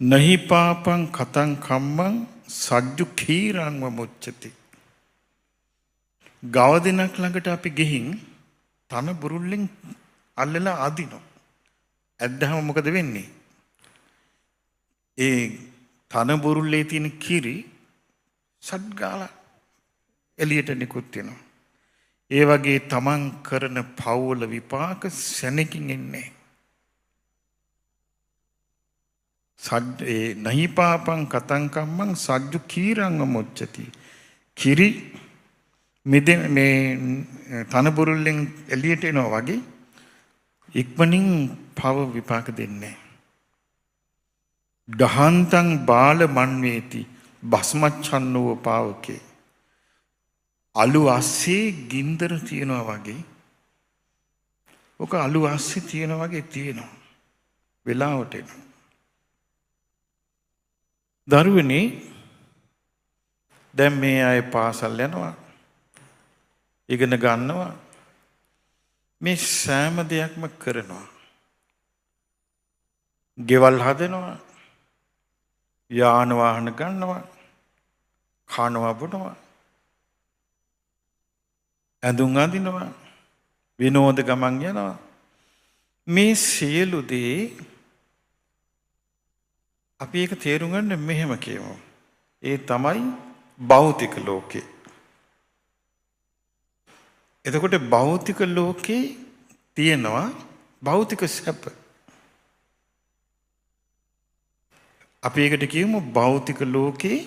නහි පාපං කතං කම්මං සජ්ජු khීරංව මුච්චති. ගව දිනක් ළඟට අපි ගිහින් තන බුරුල්ලෙන් අල්ලලා අදිනවා. ඇද්දහම මොකද වෙන්නේ? ඒ තන බුරුල්ලේ තියෙන කිරි සට් ගාලා එළියට නිකුත් වෙනවා. ඒ වගේ තමන් කරන පව්වල විපාක සැනකින් එන්නේ. සජ් ඒ නහි පාපං කතං කම්මං සජ්ජු කීරංව මුච්චති. කිරි මිදෙන මේ තන බුරුල්ලෙන් එළියට එනවා වගේ ඉක්මනින් පව විපාක දෙන්නේ. දහන්තං බාල මන්වේති භස්මච්ඡන්නෝ පාවකේ. අලු අස්සේ ගින්දර තියනවා වගේ, ඔක අලු අස්සේ තියනවා වගේ තියෙනවා. වෙලාවට එනවා. දරුවනේ දැන් මේ අය පාසල් යනවා, ඉගෙන ගන්නවා, මේ සෑම දෙයක්ම කරනවා, ගෙවල් හදනවා, යාන වාහන ගන්නවා, කනවා බොනවා, ඇඳුම් අඳිනවා, විනෝද ගමන් යනවා. මේ සියලු දේ අපි ඒක තේරුම් ගන්න මෙහෙම කියමු. ඒ තමයි භෞතික ලෝකේ. එතකොට භෞතික ලෝකේ තියෙනවා භෞතික සැප. අපි ඒකට කියමු භෞතික ලෝකේ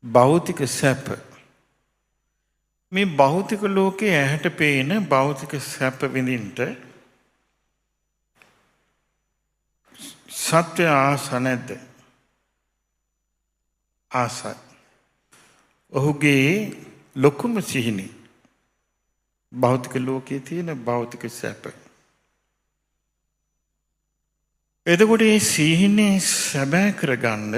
භෞතික සැප. මේ භෞතික ලෝකේ ඇහැට පේන භෞතික සැප විඳින්න සත්‍ය ආස නැද්ද? ආසයි. ඔහුගේ ලොකුම සිහිනේ භෞතික ලෝකයේ තියෙන භෞතික සැප. එතකොට මේ සිහිනේ සැබෑ කරගන්න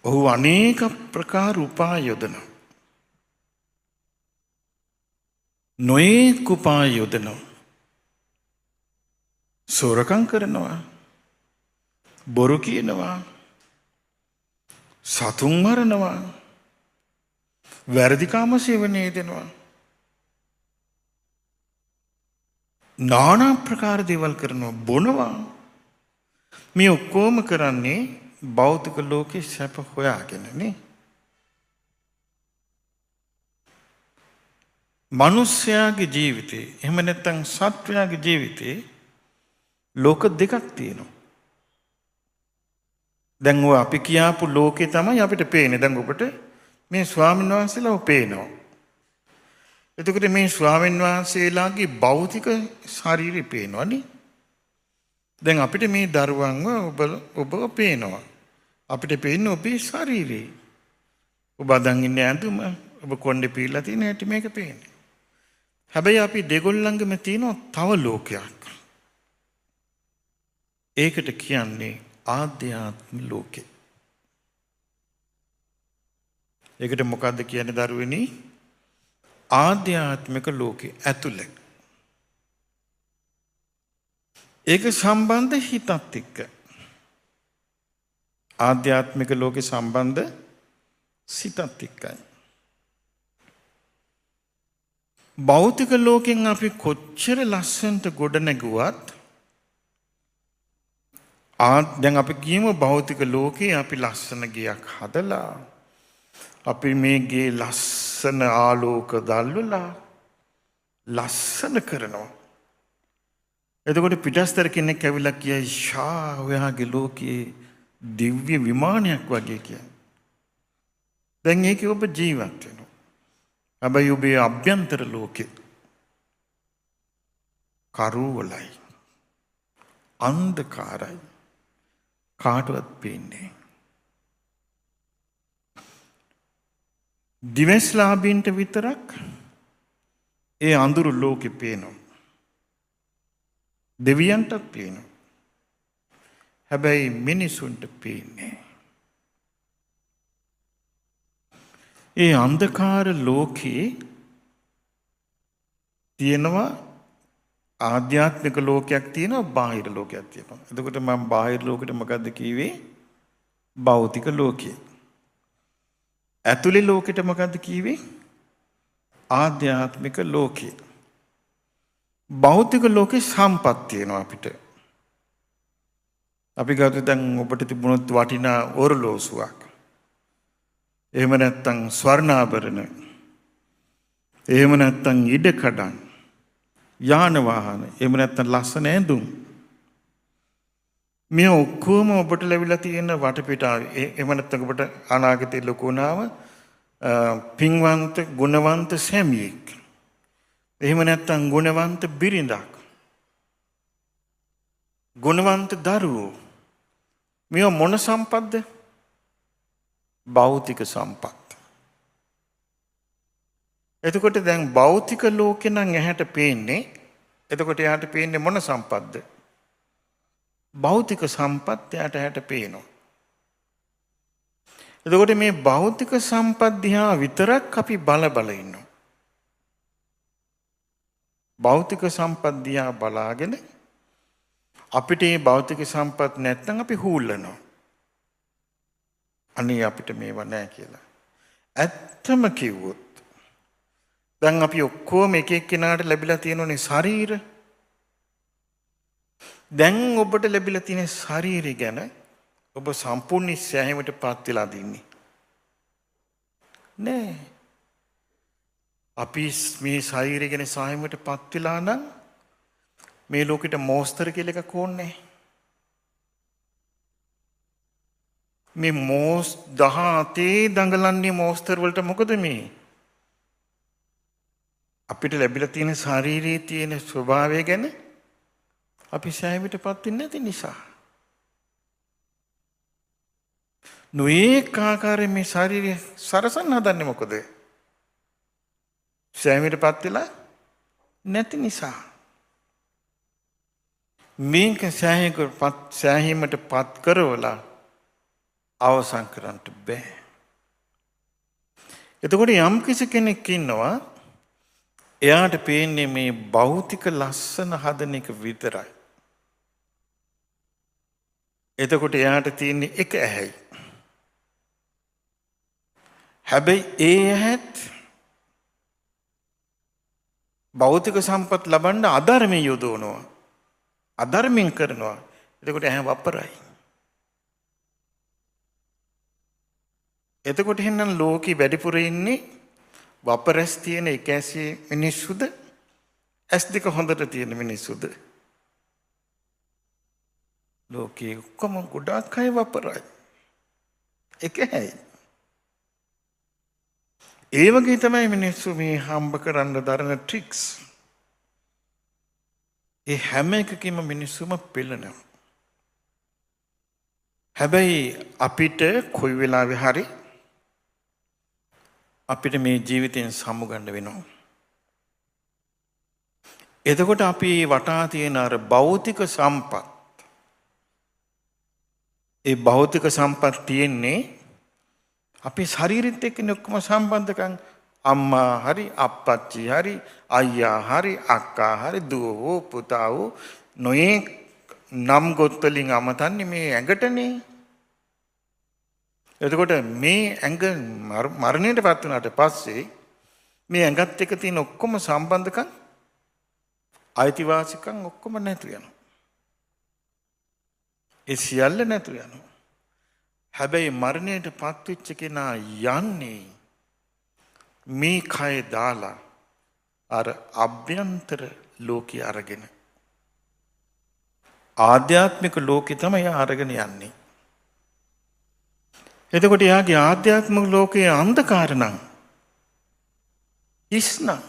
ඔහු අනේක ප්‍රකාර උපාය යොදනවා. නොයෙක් උපාය යොදනවා. සොරකම් කරනවා, බොරු කියනවා, සතුන් මරනවා, වැරදි කාම සේවනයේ යෙදෙනවා, නානා ප්‍රකාර දේවල් කරනවා, බොනවා. මේ ඔක්කොම කරන්නේ භෞතික ලෝකේ සැප හොයාගෙන නේ. මනුෂ්‍යයාගේ ජීවිතේ එහෙම නැත්නම් සත්වයාගේ ජීවිතේ ලෝක දෙකක් තියෙනවා. දැන් ඔය අපි කියාපු ලෝකේ තමයි අපිට පේන්නේ. දැන් ඔබට මේ ස්වාමීන් වහන්සේලාව පේනවා. එතකොට මේ ස්වාමීන් වහන්සේලාගේ භෞතික ශරීරය පේනවා නේ. දැන් අපිට මේ දරුවන්ව ඔබව පේනවා. අපිට පේන්නේ ඔබේ ශරීරය. ඔබ අදන් ඉන්නේ ඇඳුම, ඔබ කොණ්ඩේ පීලා තියෙන හැටි මේක පේන්නේ. හැබැයි අපි දෙගොල්ලන්ගෙම තියෙනවා තව ලෝකයක්. ඒකට කියන්නේ ආධ්‍යාත්ම ලෝකෙ. ඒකට මොකද්ද කියන්නේ දරුවනි? ආධ්‍යාත්මික ලෝකෙ ඇතුලේ. ඒක සම්බන්ධ හිතත් එක්ක. ආධ්‍යාත්මික ලෝකෙ සම්බන්ධ සිතත් එක්කයි. භෞතික ලෝකෙන් අපි කොච්චර ලස්සනට ගොඩ නැගුවත්, දැන් අපි කියමු භෞතික ලෝකේ අපි ලස්සන ගියක් හදලා, අපි මේ ගේ ලස්සන ආලෝක දැල්වලා ලස්සන කරනවා. එතකොට පිටස්තර කෙනෙක් ඇවිල්ලා කියයි, ෂා ඔයාගේ ලෝකයේ දිව්‍ය විමානයක් වගේ කියයි. දැන් ඒකේ ඔබ ජීවත් වෙනවා. හැබැයි ඔබේ අභ්‍යන්තර ලෝකේ කරුවලයි, අන්ධකාරයි, කාටවත් පේන්නේ. දිවස්ලාභීන්ට විතරක් ඒ අඳුරු ලෝකෙ පේනවා. දෙවියන්ටත් පේනවා. හැබැයි මිනිසුන්ට පේන්නේ. ඒ අන්ධකාර ලෝකේ තියෙනවා ආධ්‍යාත්මික ලෝකයක් තියෙනවා, බාහිර ලෝකයක් තියෙනවා. එතකොට මම බාහිර ලෝකෙට මොකද්ද කිව්වේ? භෞතික ලෝකය. ඇතුලේ ලෝකෙට මොකද්ද කිව්වේ? ආධ්‍යාත්මික ලෝකය. භෞතික ලෝකේ සම්පත් තියෙනවා අපිට. අපි ගත්තොත් දැන් ඔබට තිබුණොත් වටිනා ඔරලෝසුවක්. එහෙම නැත්නම් ස්වර්ණාභරණ. එහෙම නැත්නම් ඉඩකඩම්, යාන වාහන, එහෙම නැත්නම් ලස්සන ඇඳුම්. මේ ඔක්කොම ඔබට ලැබිලා තියෙන වටපිටාව. එහෙම නැත්නම් ඔබට අනාගතේ ලොකු වුණාම පින්වන්ත ගුණවන්ත සැමියෙක්. එහෙම නැත්නම් ගුණවන්ත බිරිඳක්. ගුණවන්ත දරුවෝ. මේවා මොන සම්පත්ද? භෞතික සම්පත්. එතකොට දැන් භෞතික ලෝකේ නම් ඇහැට පේන්නේ, එතකොට එයාට පේන්නේ මොන සම්පත්ද? භෞතික සම්පත් එයාට ඇහැට පේනවා. එතකොට මේ භෞතික සම්පත් දිහා විතරක් අපි බල බල ඉන්නවා. භෞතික සම්පත් දිහා බලාගෙන අපිට මේ භෞතික සම්පත් නැත්නම් අපි හූල්ලනවා. අනේ අපිට මේවා නෑ කියලා. ඇත්තම කිව්වොත් දැන් අපි ඔක්කොම එක එක්කෙනාට ලැබිලා තියෙනෝනේ ශරීර. දැන් ඔබට ලැබිලා තියෙන ශරීරය ගැන ඔබ සම්පූර්ණ සෑහීමට පත් වෙලා දින්නේ නෑ. අපි මේ ශරීරය ගැන සෑහීමට පත් වෙලා නම් මේ ලෝකෙට මෝස්තර කියලා එකක් ඕනේ. මේ මෝස් 17 දඟලන්නේ මෝස්තර වලට මොකද මේ? අපිට ලැබිලා තියෙන ශරීරයේ තියෙන ස්වභාවය ගැන අපි සෑහීමට පත් වෙන්නේ නැති නිසා. නොඒක ආකාරයෙන් මේ ශරීරය සරසන්න හදන්නේ මොකද? සෑහීමට පත් වෙලා නැති නිසා. මේක සෑහීමට පත් කරවලා අවසන් කරන්න බෑ. එතකොට යම් කිසි කෙනෙක් ඉන්නවා, එයාට පේන්නේ මේ භෞතික ලස්සන හදන එක විතරයි. එතකොට එයාට තියෙන්නේ එක ඇහැයි. හැබැයි ඒ ඇහත් භෞතික සම්පත් ලබන්න අධර්මයෙන් යොදවනවා. අධර්මයෙන් කරනවා. එතකොට ඇහැ වපරයි. එතකොට එහෙනම් ලෝකෙ වැඩිපුර ඉන්නේ වපරැස් තියෙන එක ඇසේ මිනිස්සුද, ඇස් දෙක හොඳට තියෙන මිනිස්සුද? ලෝකෙ ඔක්කොම ගොඩාක් අය වපරයි. එක ඇයි. ඒ වගේ තමයි මිනිස්සු මේ හම්බ කරන්න දරන ට්‍රික්ස්. ඒ හැම එකකින්ම මිනිස්සුම පෙළෙනවා. හැබැයි අපිට කොයි වෙලාවෙ හරි අපිට මේ ජීවිතෙන් සමුගන්න වෙනවා. එතකොට අපි වටා තියෙන අර භෞතික සම්පත්, ඒ භෞතික සම්පත් තියෙන්නේ අපේ ශරීරෙත් එක්කනේ ඔක්කොම සම්බන්ධකම්. අම්මා හරි අප්පච්චි හරි අයියා හරි අක්කා හරි දුව හෝ පුතා හෝ නොයේ නම් ගොත් වලින් අමතන්නේ මේ ඇඟටනේ. එතකොට මේ ඇඟ මරණයට පත් වුණාට පස්සේ මේ ඇඟත් එක්ක තියෙන ඔක්කොම සම්බන්ධකම් අයිතිවාසිකම් ඔක්කොම නැතු වෙනවා. ඒ සියල්ල නැතු වෙනවා. හැබැයි මරණයට පත් වෙච්ච කෙනා යන්නේ මේ කය දාලා අර අභ්‍යන්තර ලෝකේ අරගෙන, ආධ්‍යාත්මික ලෝකේ තමයි අරගෙන යන්නේ. එතකොට එයාගේ ආධ්‍යාත්මික ලෝකයේ අන්ධකාර නම්, හිස් නම්,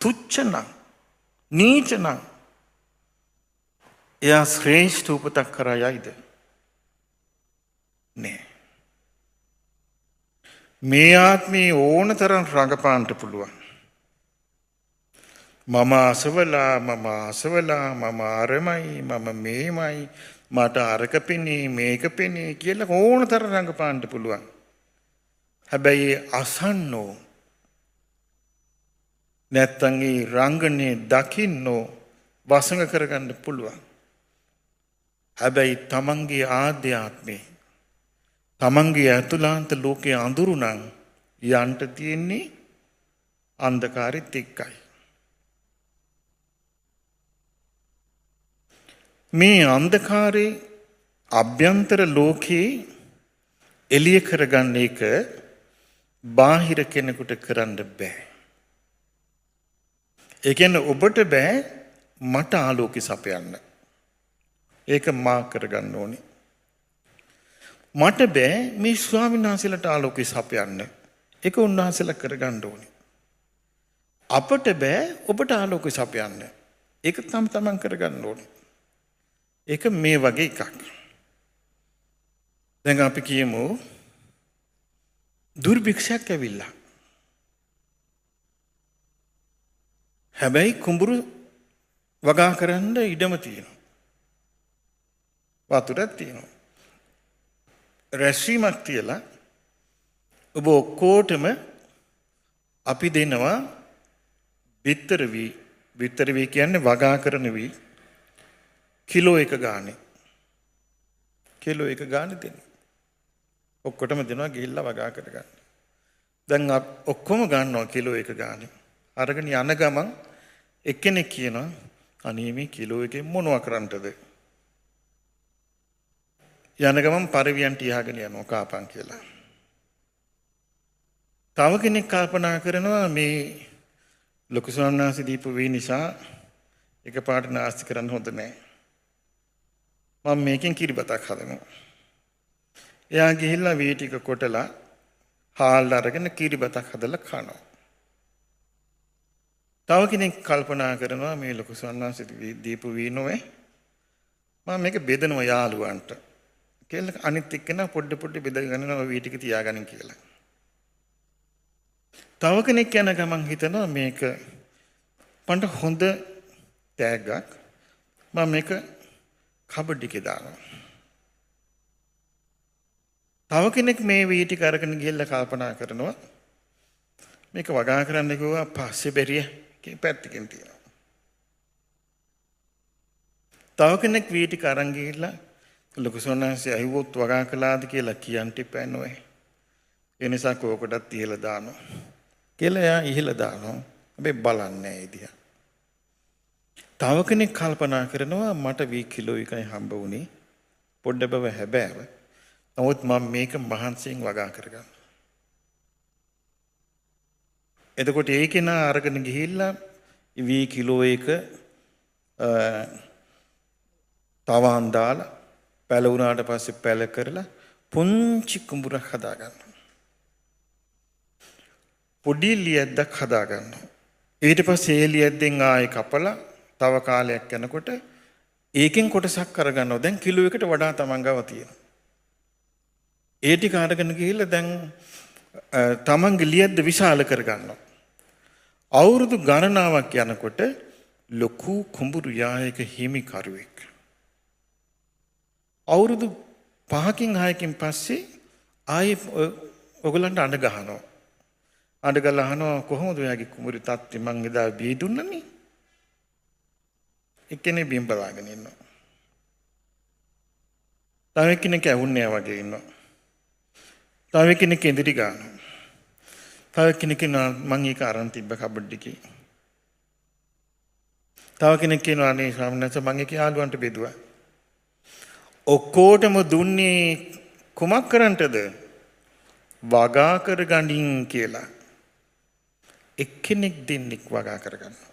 තුච්ඡ නම්, නීච නම්, එයා ශ්‍රේෂ්ඨ උපතක් කරා යයිද? නෑ. මේ ආත්මේ ඕන තරම් රඟපාන්න පුළුවන්. මම අසවලා, මම අසවලා, මම අරමයි, මම මේමයි, මට අරක පෙනේ, මේක පෙනේ කියලා ඕන තරම් රඟපාන්න පුළුවන්. හැබැයි අසන්නෝ නැත්තම් ඒ රංගනේ දකින්නෝ වසඟ කරගන්න පුළුවන්. හැබැයි තමන්ගේ ආධ්‍යාත්මේ තමන්ගේ ඇතුළාන්ත ලෝකයේ අඳුරු නම් යන්න තියෙන්නේ අන්ධකාරෙත් එක්කයි. මේ අන්ධකාරේ අභ්‍යන්තර ලෝකේ එළිය කරගන්න එක බාහිර කෙනෙකුට කරන්න බෑ. ඒ කියන්නේ ඔබට බෑ මට ආලෝකي සපයන්න. ඒක මා කරගන්න ඕනේ. මට බෑ මේ ස්වාමීන් වහන්සේලාට ආලෝකي සපයන්න. ඒක උන්වහන්සේලා කරගන්න ඕනේ. අපට බෑ ඔබට ආලෝකي සපයන්න. ඒක තම තමන් කරගන්න ඕනේ. ඒක මේ වගේ එකක්. දැන් අපි කියමු දුර්භික්ෂයක් ඇවිල්ලා. හැබැයි කුඹුරු වගා කරන්න ඉඩම තියෙනවා. වතුරක් තියෙනවා. රැස්වීමක් තියලා ඔබ ඔක්කොටම අපි දෙනවා බිත්තර වී. බිත්තර වී කියන්නේ වගා කරන වී කිලෝ එක ගානේ. කිලෝ එක ගානේ දෙනවා. ඔක්කොටම දෙනවා ගිහිල්ලා වගා කරගන්න. දැන් ඔක්කොම ගන්නවා කිලෝ එක ගානේ. අරගෙන යන ගමන් එක්කෙනෙක් කියනවා අනේ මේ කිලෝ එකෙන් මොනවා කරන්නද? යන ගමන් පරවියන් තියාගෙන යනවා කාපන් කියලා. තව කෙනෙක් කල්පනා කරනවා මේ ලොකු ස්වාමීන් වහන්සේ දීපු වී නිසා එකපාරට නාස්ති කරන්න හොඳ නෑ. මම මේකෙන් කිරිබතක් හදනවා. එයා ගිහිල්ලා වී ටික කොටලා හාල් අරගෙන කිරිබතක් හදලා කනවා. තව කෙනෙක් කල්පනා කරනවා මේ ලොකු ස්වාමීන් වහන්සේ දීපු වී නොවේ මම මේක බෙදනවා යාළුවන්ට කියලා අනිත් එක්කෙනා පොඩි පොඩි බෙද ගන්නවා වී ටික තියාගනින් කියලා. තව කෙනෙක් යන ගමන් හිතනවා මේක මන්ට හොඳ තෑග්ගක් මම මේක කබඩ් එකේ දානවා. තව කෙනෙක් මේ වී ටික අරගෙන ගිහලා කල්පනා කරනවා මේක වගා කරන්න කිව්වා පස්සේ බැරිය පැත්තකින් තියෙනවා. තව කෙනෙක් වී ටික අරන් ගිහලා ලොකු සෝනාංශය ඇහුවොත් වගා කළාද කියලා කියන්න එපා නෝਏ. ඒ නිසා කෝකටත් ඉහළ දානවා කියලා එයා ඉහළ දානවා. හැබැයි බලන්නේ නෑ ඒ දිහා. තව කෙනෙක් කල්පනා කරනවා මට වී කිලෝ එකයි හම්බ වුණේ පොඩ බව හැබෑව. නමුත් මම මේක මහන්සියෙන් වගා කරගන්නවා. එතකොට ඒ කෙනා අරගෙන ගිහිල්ලා වී කිලෝ එක තවන් දාලා පැල වුණාට පස්සේ පැල කරලා පුංචි කුඹුරක් හදා ගන්නවා. පොඩි ලියද්දක් හදා ගන්නවා. ඊට පස්සේ ඒ ලියද්දෙන් ආයෙ කපලා තව කාලයක් යනකොට ඒකෙන් කොටසක් අරගන්නවා. දැන් කිලෝ එකට වඩා තමන් ගාව තියෙනවා. ඒ ටික අරගෙන ගිහිල්ලා දැන් තමන්ගේ ලියද්ද විශාල කරගන්නවා. අවුරුදු ගණනාවක් යනකොට ලොකු කුඹුරු යායක හිමිකරුවෙක්. අවුරුදු 5කින් 6කින් පස්සේ ආයේ ඔයගලන්ට අඬ ගහනවා. අඬ ගහලා අහනවා කොහොමද ඔයාගේ කුඹුරේ තත්ත්වය මං එදා බී දුන්නනේ. එක්කෙනෙක් බිම් බලාගෙන ඉන්නවා. තව එක්කෙනෙක් ඇහුන්නේ නැහැ වගේ ඉන්නවා. තව කෙනෙක් ඉදිරි ගන්නවා. තව කෙනෙක් කියනවා මං ඒක අරන් තිබ්බ කබඩ් එකේ. තව කෙනෙක් කියනවා අනේ ස්වාමීන් වහන්සේ මං ඒක යාළුවන්ට බෙදුවා. ඔක්කොටම දුන්නේ කුමක් කරන්නටද? වගා කරගනින් කියලා. එක්කෙනෙක් දෙන්නෙක් වගා කරගන්නවා.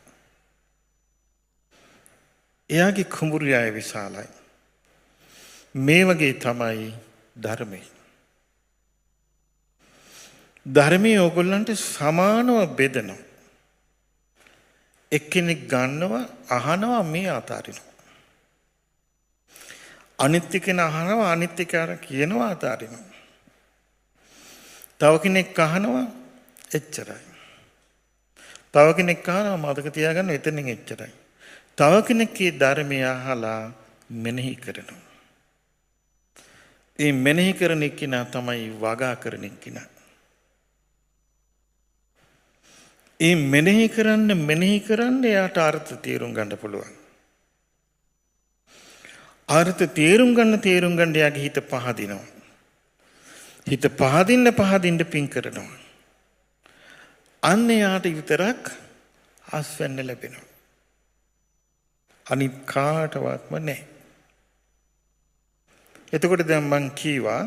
එයාගේ කුඹුරු යාය විශාලයි. මේ වගේ තමයි ධර්මය. ධර්මයේ ඕගොල්ලන්ට සමානව බෙදනවා. එක්කෙනෙක් ගන්නවා අහනවා මේ අතාරිනවා. අනිත් එක්කෙනා අහනවා අනිත් එක අර කියනවා අතාරිනවා. තව කෙනෙක් අහනවා එච්චරයි. තව කෙනෙක් අහනවා මතක තියාගන්න එතනින් එච්චරයි. තව කෙනෙක් මේ ධර්මය අහලා මෙනෙහි කරනවා. ඒ මෙනෙහි කරන එක්කිනා තමයි වගා කරන එක්කිනා. ඒ මෙනෙහි කරන්න මෙනෙහි කරන්න එයාට අර්ථ තේරුම් ගන්න පුළුවන්. අර්ථ තේරුම් ගන්න තේරුම් ගන්න එයාගේ හිත පහදිනවා. හිත පහදින්න පහදින්න පින් කරනවා. අන්න එයාට විතරක් අස්වැන්න ලැබෙනවා. අනිත් කාටවත්ම නෑ. එතකොට දැන් මං කීවා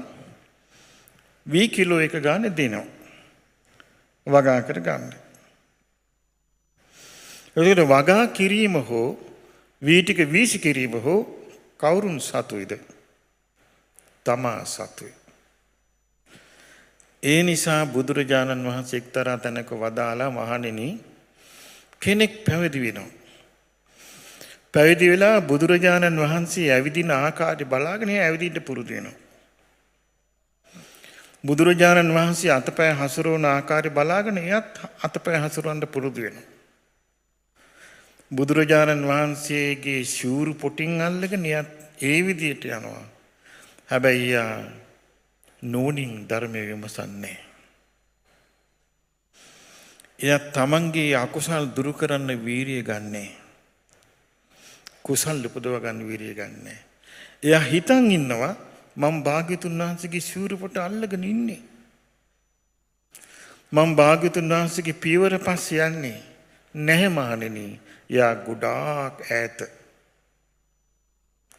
වී කිලෝ එක ගානේ දෙනවා. වගා කර ගන්න. එතකොට වගා කිරීම හෝ වී ටික වීසි කිරීම හෝ කවුරුන් සතුයිද? තමා සතුයි. ඒ නිසා බුදුරජාණන් වහන්සේ එක්තරා තැනක වදාලා, මහණෙනි, කෙනෙක් පැවිදි වෙනවා. පැවිදි වෙලා බුදුරජාණන් වහන්සේ ඇවිදින ආකාරය බලාගෙන එයා ඇවිදින්න පුරුදු වෙනවා. බුදුරජාණන් වහන්සේ අතපය හසුරවන ආකාරය බලාගෙන එයත් අතපය හසුරවන්න පුරුදු වෙනවා. බුදුරජාණන් වහන්සේගේ ශූරු පොටින් අල්ලගෙන එයත් ඒ විදියට යනවා. හැබැයි එයා නෝනින් ධර්මය විමසන්නේ. එයා තමන්ගේ අකුසල් දුරු කරන්න වීරිය ගන්නෑ. කුසල් උපදව ගන්න වීරිය ගන්නෑ. එයා හිතන් ඉන්නවා මම භාග්‍යතුන් වහන්සේගේ ශූරු පොට අල්ලගෙන ඉන්නේ. මම භාග්‍යතුන් වහන්සේගේ පියවර පස්සේ යන්නේ. නැහැ මහණෙනි, එයා ගොඩාක් ඈත.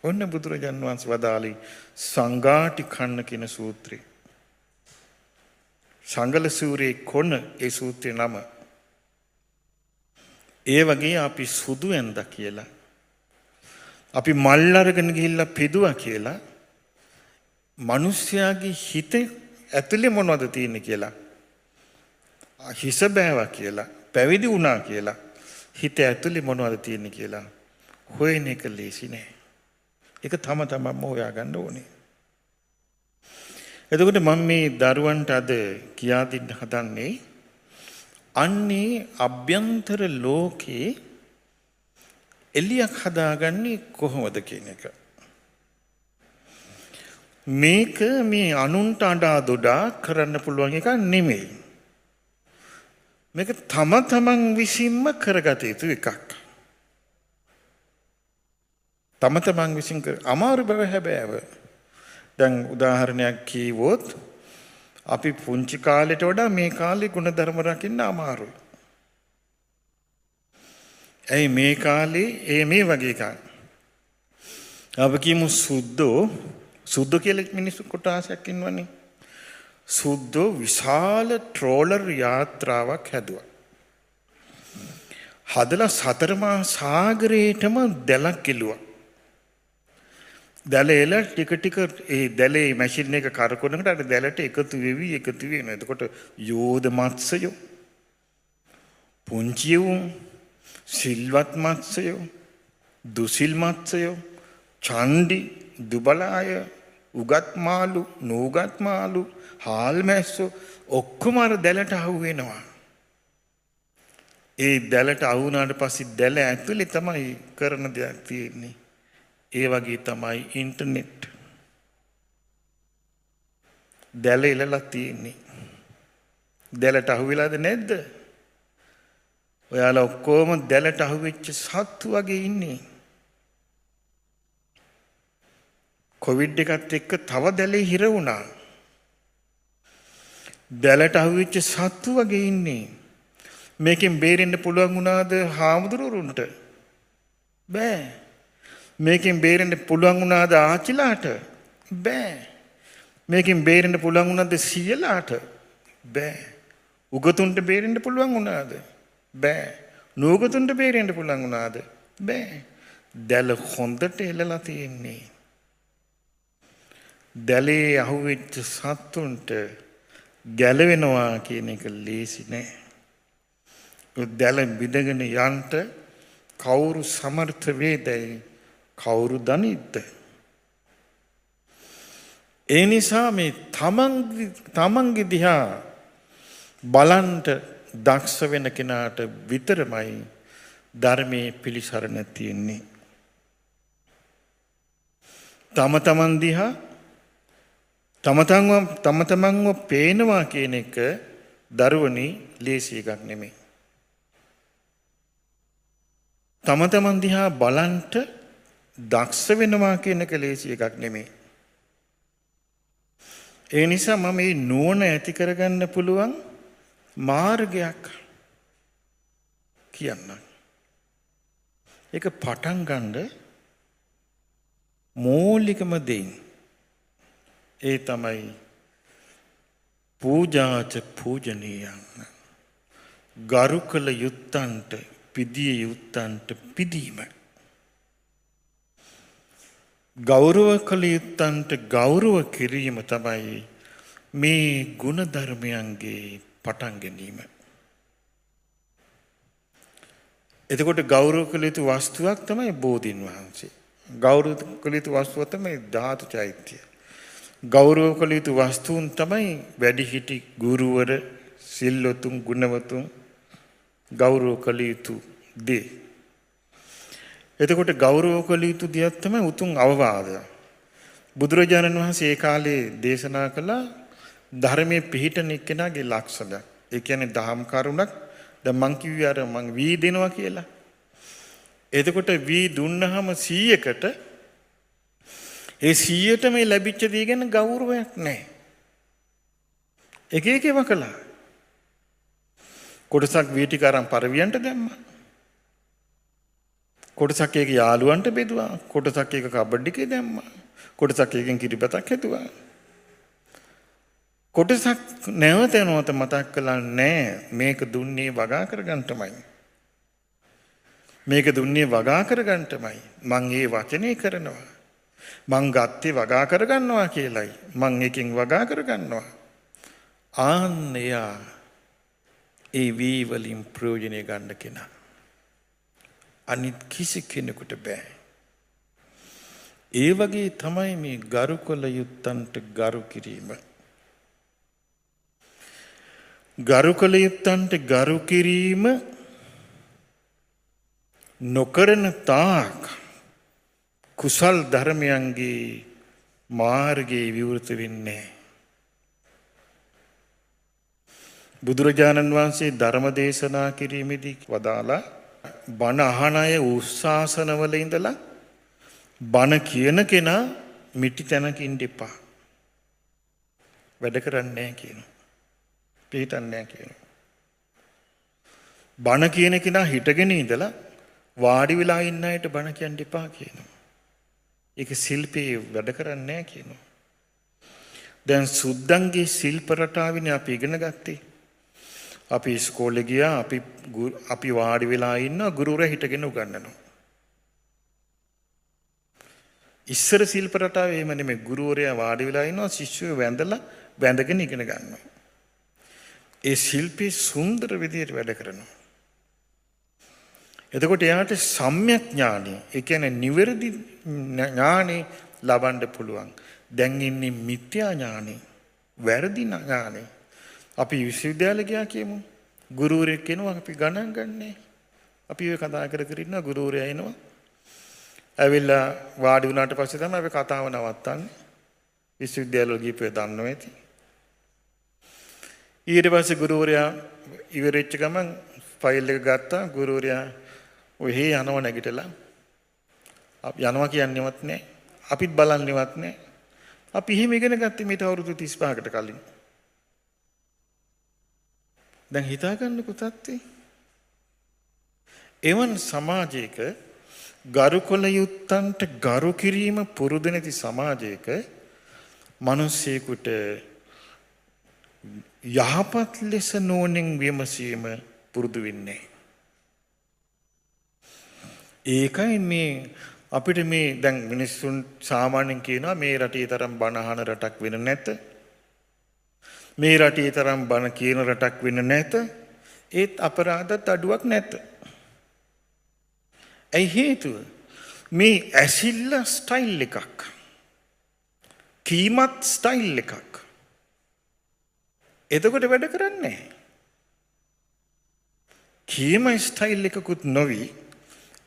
ඔන්න බුදුරජාන් වහන්සේ වදාළේ සංඝාටි කන්න කියන සූත්‍රය. සංගල සූරේ කොන ඒ සූත්‍රේ නම. ඒ වගේ අපි සුදු ඇඳා කියලා, අපි මල් අරගෙන ගිහිල්ලා පිදුවා කියලා මිනිස්යාගේ හිත ඇතුලේ මොනවද තියෙන්නේ කියලා, හිස බෑවා කියලා, පැවිදි වුණා කියලා හිත ඇතුලේ මොනවද තියෙන්නේ කියලා හොයන එක ලේසි නෑ. ඒක තම තමන්ම හොයාගන්න ඕනේ. එතකොට මම මේ දරුවන්ට අද කියා දෙන්න හදන්නේ අන්නේ අභ්‍යන්තර ලෝකේ එළියක් හදාගන්නේ කොහොමද කියන එක. මේක මේ අනුන්ට අඬා දොඩා කරන්න පුළුවන් එකක් නෙමෙයි. මේක තම තමන් විසින්ම කරගත යුතු එකක්. තම තමන් විසින් කර අමාරු බව හැබෑව. දැන් උදාහරණයක් කීවොත් අපි පුංචි කාලෙට වඩා මේ කාලේ ගුණධර්ම රකින්න අමාරුයි. ඇයි මේ කාලේ ඒ මේ වගේ එකක්. අපි කියමු සුද්දෝ, සුද්දෝ කියලා මිනිස්සු කොටසක් ඉන්නවනේ. සුද්දෝ විශාල ට්‍රෝලර් යාත්‍රාවක් හැදුවා. හදලා සතරමා සාගරේටම දැලක් එළුවා. දැල එල ටික ටික ඒ දැලේ මැෂින් එක කරකවනකොට අර දැලට එකතු වෙවි එකතු වෙනවා. එතකොට යෝධ මත්ස්‍යයෝ, පුංචි උන්, සිල්වත් මත්ස්‍යයෝ, දුසිල් මත්ස්‍යයෝ, චණ්ඩි, දුබල අය, උගත් මාළු, නූගත් මාළු, හාල් මැස්සෝ ඔක්කොම අර දැලට අහු වෙනවා. ඒ දැලට අහු වුණාට පස්සේ දැල ඇතුලේ තමයි කරන දෙයක් තියෙන්නේ. ඒ වගේ තමයි ඉන්ටර්නෙට්. දැල එලලා තියෙන්නේ. දැලට අහු වෙලාද නැද්ද? ඔයාලා ඔක්කොම දැලට අහු වෙච්ච සත්තු වගේ ඉන්නේ. කොවිඩ් එකත් එක්ක තව දැලේ හිර වුණා. දැලට අහු වෙච්ච සත්තු වගේ ඉන්නේ. මේකෙන් බේරෙන්න පුළුවන් වුණාද හාමුදුරුවරුන්ට? බෑ. මේකෙන් බේරෙන්න පුළුවන් වුණාද ආච්චිලාට? බෑ. මේකෙන් බේරෙන්න පුළුවන් වුණාද සීයලාට? බෑ. උගතුන්ට බේරෙන්න පුළුවන් වුණාද? බෑ. නූගතුන්ට බේරෙන්න පුළුවන් වුණාද? බෑ. දැල හොඳට එලලා තියෙන්නේ. දැලේ අහුවෙච්ච සත්තුන්ට ගැලවෙනවා කියන එක ලේසි නෑ. දැල බිඳගෙන යන්න කවුරු සමර්ථ වේදයි, කවුරු දනිද්ද? ඒ නිසා මේ තමන්ගේ දිහා බලන්ට දක්ෂ වෙන කෙනාට විතරමයි ධර්මයේ පිළිසරණ තියෙන්නේ. තම තමන් දිහා තම තමන්ව පේනවා කියන එක දරුවනි ලේසි එකක් නෙමෙයි. තම තමන් දිහා බලන්ට දක්ෂ වෙනවා කියන එක ලේසි එකක් නෙමෙයි. ඒ නිසා මම මේ නුවණ ඇති කරගන්න පුළුවන් මාර්ගයක් කියන්නම්. ඒක පටන් ගන්න මූලිකම දෙයින් ඒ තමයි පූජාච පූජනීයං. ගරු කළ යුත්තන්ට පිදිය යුත්තන්ට පිදීම. ගෞරව කළ යුත්තන්ට ගෞරව කිරීම තමයි මේ ගුණ ධර්මයන්ගේ පටන් ගැනීම. එතකොට ගෞරව කළ යුතු වස්තුවක් තමයි බෝධීන් වහන්සේ. ගෞරව කළ යුතු වස්තුව තමයි ධාතු චෛත්‍ය. ගෞරව කළ යුතු වස්තුන් තමයි වැඩිහිටි ගුරුවර සිල්වතුන් ගුණවතුන් ගෞරව කළ යුතු දේ. එතකොට ගෞරව කළ යුතු දෙයක් තමයි උතුම් අවවාද. බුදුරජාණන් වහන්සේ ඒ කාලේ දේශනා කළ ධර්මයේ පිහිටන එක්කෙනාගේ ලක්ෂණ. ඒ කියන්නේ දහම් කරුණක්. දැන් මං කිව්වේ අර මං වී දෙනවා කියලා. එතකොට වී දුන්නහම 100කට ඒ 100ට මේ ලැබිච්ච දේ ගැන ගෞරවයක් නැහැ. එක එක ඒවා කළා. කොටසක් වී ටික අරන් පරවියන්ට දැම්මා. කොටසක් ඒක යාළුවන්ට බෙදුවා. කොටසක් ඒක කබඩ් එකේ දැම්මා. කොටසක් ඒකෙන් කිරිබතක් හැදුවා. කොටසක් නැවත නැවත මතක් කළා නෑ මේක දුන්නේ වගා කරගන්නටමයි. මේක දුන්නේ වගා කරගන්නටමයි. මං ඒ වචනේ කරනවා. මං ගත්තේ වගා කරගන්නවා කියලයි. මං එකෙන් වගා කරගන්නවා. ආන්න එයා ඒ වී වලින් ප්‍රයෝජනය ගන්න කෙනා. අනිත් කිසි කෙනෙකුට බෑ. ඒ වගේ තමයි මේ ගරු කළ යුත්තන්ට ගරු කිරීම. ගරු කළ යුත්තන්ට ගරු කිරීම නොකරන තාක් කුසල් ධර්මයන්ගේ මාර්ගයේ විවෘත වෙන්නේ. බුදුරජාණන් වහන්සේ ධර්ම දේශනා කිරීමේදී වදාලා බණ අහන අය උස්සාසනවල ඉඳලා බණ කියන කෙනා මිටි තැනක ඉන්න එපා. වැඩ කරන්නේ නැහැ කියනවා. පිළිටන්නේ නැහැ කියනවා. බණ කියන කෙනා හිටගෙන ඉඳලා වාඩි වෙලා ඉන්න අයට බණ කියන්න එපා කියනවා. ඒක ශිල්පයේ වැඩ කරන්නේ නැහැ කියනවා. දැන් සුද්දන්ගේ ශිල්ප රටාවිනේ අපි ඉගෙන ගත්තේ. අපි ඉස්කෝලේ ගියා, අපි වාඩි වෙලා ඉන්නවා, ගුරුවරයා හිටගෙන උගන්වනවා. ඉස්සර ශිල්ප රටාවේ එහෙම නෙමෙයි. ගුරුවරයා වාඩි වෙලා ඉන්නවා, ශිෂ්‍යයෝ වැඳලා වැඳගෙන ඉගෙන ගන්නවා. ඒ ශිල්පී සුන්දර විදියට වැඩ කරනවා. එතකොට එයාට සම්‍යක් ඥානෙ, ඒ කියන්නේ නිවැරදි ඥානෙ ලබන්න පුළුවන්. දැන් ඉන්නේ මිත්‍යා ඥානෙ, වැරදි ඥානෙ. අපි විශ්වවිද්‍යාලේ ගියා කියමු. ගුරුවරයෙක් එනවා, අපි ගණන් ගන්නෑ. අපි ඔය කතා කර කර ඉන්නවා, ගුරුවරයා එනවා. ඇවිල්ලා වාඩි වුණාට පස්සේ තමයි අපි කතාව නවත්තන්නේ. විශ්වවිද්‍යාල වල ගිහපුවා දන්නවා ඇති. ඊට පස්සේ ගුරුවරයා ඉවර වෙච්ච ගමන් ෆයිල් එක ගත්තා. ගුරුවරයා ඔහේ යනවා නැගිටලා. යනවා කියන්නේවත් නෑ. අපිත් බලන්නේවත් නෑ. අපි එහෙම ඉගෙන ගත්තේ මීට අවුරුදු 35කට කලින්. දැන් හිතා ගන්නකො තත්ත්වේ. එවන් සමාජයක ගරු කළ යුත්තන්ට ගරු කිරීම පුරුදු නැති සමාජයක මිනිස්සෙකුට යහපත් ලෙස නුවණින් විමසීම පුරුදු වෙන්නේ. ඒකයි මේ අපිට මේ දැන් මිනිස්සුන් සාමාන්‍යයෙන් කියනවා මේ රටේ තරම් බණ අහන රටක් වෙන නැත. මේ රටේ තරම් බණ කියන රටක් වෙන නැත. ඒත් අපරාධත් අඩුවක් නැත. ඇයි හේතුව? මේ ඇසිල්ල ස්ටයිල් එකක්. කීමත් ස්ටයිල් එකක්. එතකොට වැඩ කරන්නේ නැහැ. කීම ස්ටයිල් එකකුත් නොවි,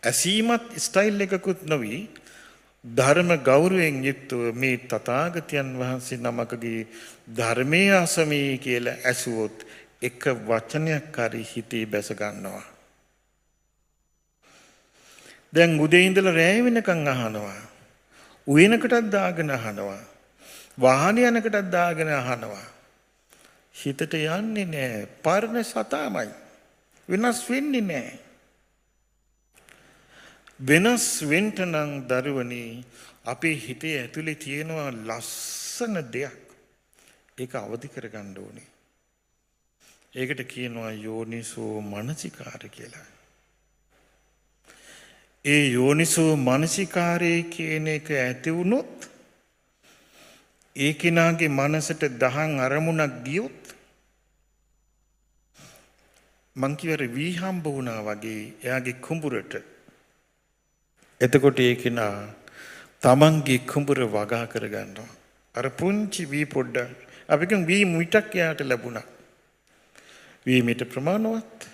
ඇසීමත් ස්ටයිල් එකකුත් නොවි, ධර්ම ගෞරවයෙන් යුක්තව මේ තථාගතයන් වහන්සේ නමකගේ ධර්මයේ අසමී කියලා ඇසුවොත් එක වචනයක් හරි හිතේ බැස ගන්නවා. දැන් උදේ ඉඳලා රැය වෙනකන් අහනවා. උයනකටත් දාගෙන අහනවා. වාහන යනකටත් දාගෙන අහනවා. හිතට යන්නේ නෑ. පරණ සතාමයි. වෙනස් වෙන්නේ නෑ. වෙනස් වෙන්න නම් දරුවනි අපේ හිතේ ඇතුලේ තියෙනවා ලස්සන දෙයක්. ඒක අවදි කරගන්න ඕනේ. ඒකට කියනවා යෝනිසෝ මනසිකාර කියලා. ඒ යෝනිසෝ මනසිකාරය කියන එක ඇති වුණොත් ඒ කෙනාගේ මනසට දහං අරමුණක් ගියොත් මං කියවර වී හම්බ වුණා වගේ එයාගේ කුඹුරට. එතකොට ඒ කෙනා තමන්ගේ කුඹුර වගා කරගන්නවා. අර පුංචි වී පොඩ්ඩක් අපි කියමු වී මිටක් එයාට ලැබුණා. වී මිට ප්‍රමාණවත්.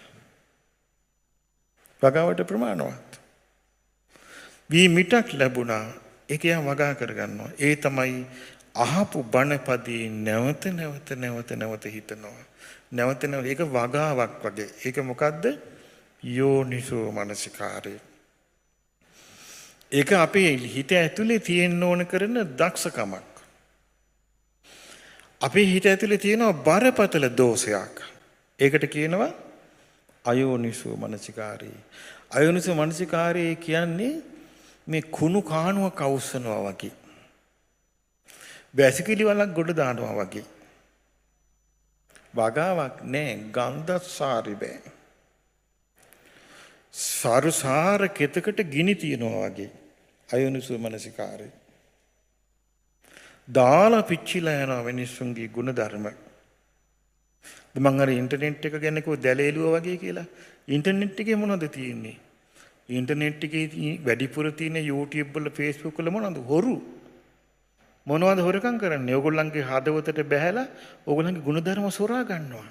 වගාවට ප්‍රමාණවත්. වී මිටක් ලැබුණා. ඒක එයා වගා කරගන්නවා. ඒ තමයි අහපු බණපදේ නැවත නැවත නැවත නැවත හිතනවා. නැවත නැවත ඒක වගාවක් වගේ. ඒක මොකද්ද? යෝනිසෝ මනසිකාරය. ඒක අපේ හිත ඇතුලේ තියෙන්න ඕන කරන දක්ෂකමක්. අපේ හිත ඇතුලේ තියෙන බරපතල දෝෂයක්. ඒකට කියනවා අයෝනිසෝ මනසිකාරය. අයෝනිසෝ මනසිකාරය කියන්නේ මේ කුණු කාණුවක් අවුස්සනවා වගේ. වැසිකිලි වලක් ගොඩ දානවා වගේ. වගාවක් නෑ, ගන්ධසාරි බෑ. සරුසාර කෙතකට ගිනි තියනවා වගේ. අයෝනිසෝ මනසිකාරය. දාලා පිච්චිලා යනවා මිනිස්සුන්ගේ ගුණධර්ම. මං අර ඉන්ටර්නෙට් එක ගැන කිව්ව දැලේලුව වගේ කියලා. ඉන්ටර්නෙට් එකේ මොනවද තියෙන්නේ? ඉන්ටර්නෙට් එකේ වැඩිපුර තියෙන YouTube වල Facebook වල මොනවද? හොරු. මොනවද හොරකම් කරන්නේ? ඕගොල්ලන්ගේ හදවතට බැහැලා ඕගොල්ලන්ගේ ගුණධර්ම සොරා ගන්නවා.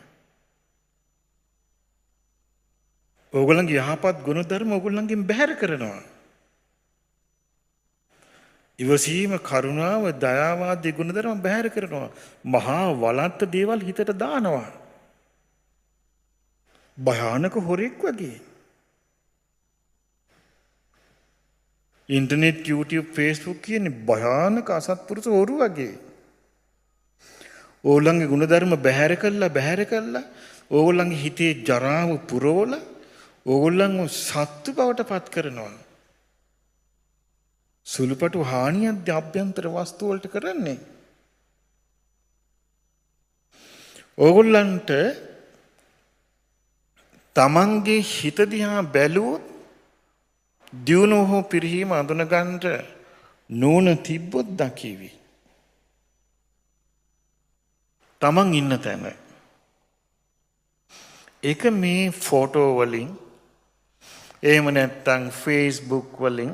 ඕගොල්ලන්ගේ යහපත් ගුණධර්ම ඕගොල්ලන්ගෙන් බැහැර කරනවා. ඉවසීම, කරුණාව, දයාව ආදී ගුණධර්ම බැහැර කරනවා. මහා වලත්ත දේවල් හිතට දානවා. භයානක හොරෙක් වගේ. ඉන්ටර්නෙට්, YouTube, Facebook කියන්නේ භයානක අසත්පුරුෂ හොරු වගේ. ඕගොල්ලන්ගේ ගුණධර්ම බැහැර කළා බැහැර කළා ඕගොල්ලන්ගේ හිතේ ජරාව පුරවලා ඕගොල්ලන්ව සත්තු බවට පත් කරනවා. සුළුපටු හානියක් අභ්‍යන්තර වස්තු වලට කරන්නේ. ඕගොල්ලන්ට තමන්ගේ හිත දිහා බැලුවොත් දියුණුව හෝ පිරිහීම අඳුනගන්න නුවණ තිබ්බොත් දකිවි. තමන් ඉන්න තැන. ඒක මේ ෆොටෝ වලින්, එහෙම නැත්නම් Facebook වලින්,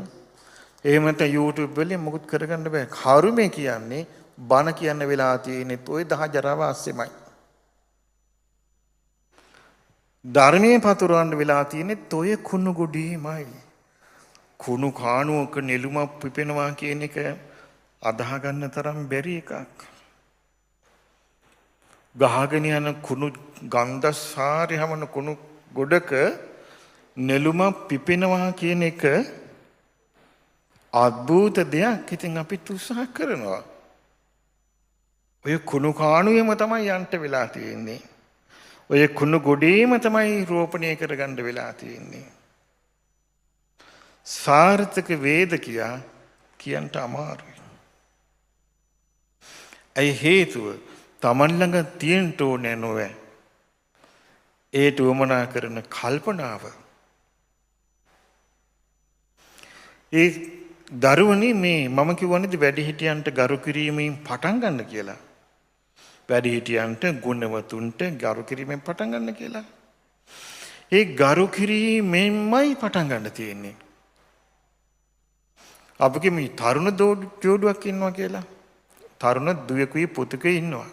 එහෙම නැත්නම් YouTube වලින් මොකුත් කරගන්න බෑ. කරුමේ කියන්නේ බණ කියන්න වෙලා තියෙනෙත් ওই දහ ජරාව අස්සෙමයි. ධර්මයේ පතුරවන්න වෙලා තියෙනෙත් ඔය කුණු ගොඩේමයි. කුණු කාණුවක නෙළුමක් පිපෙනවා කියන එක අදාහ ගන්න තරම් බැරි එකක්. ගහගෙන යන කුණු ගන්ධසාරي හමන කුණු ගොඩක නෙළුමක් පිපෙනවා කියන එක අద్భుත දෙයක්. ඉතින් අපිත් උත්සාහ කරනවා. ඔය කුණු කාණුවේම තමයි යන්න වෙලා තියෙන්නේ. ඔය කුණු ගොඩේම තමයි රෝපණය කරගන්න වෙලා තියෙන්නේ. සාර්ථක වේද කියා කියන්ට අමාරුයි. ඇයි හේතුව? තමන් ළඟ තියෙන්න ඕනේ නොවේ. ඒට උවමනා කරන කල්පනාව. ඒ දරුවනි මේ මම කියවන්නේද වැඩිහිටියන්ට ගරු කිරීමෙන් පටන් ගන්න කියලා. වැඩිහිටියන්ට ගුණවතුන්ට ගරු කිරීමෙන් පටන් ගන්න කියලා. ඒ ගරු කිරීමෙන්මයි පටන් ගන්න තියෙන්නේ. අපි මේ තරුණ ජෝඩුවක් ඉන්නවා කියලා. තරුණ දුවකුයි පුතුකුයි ඉන්නවා.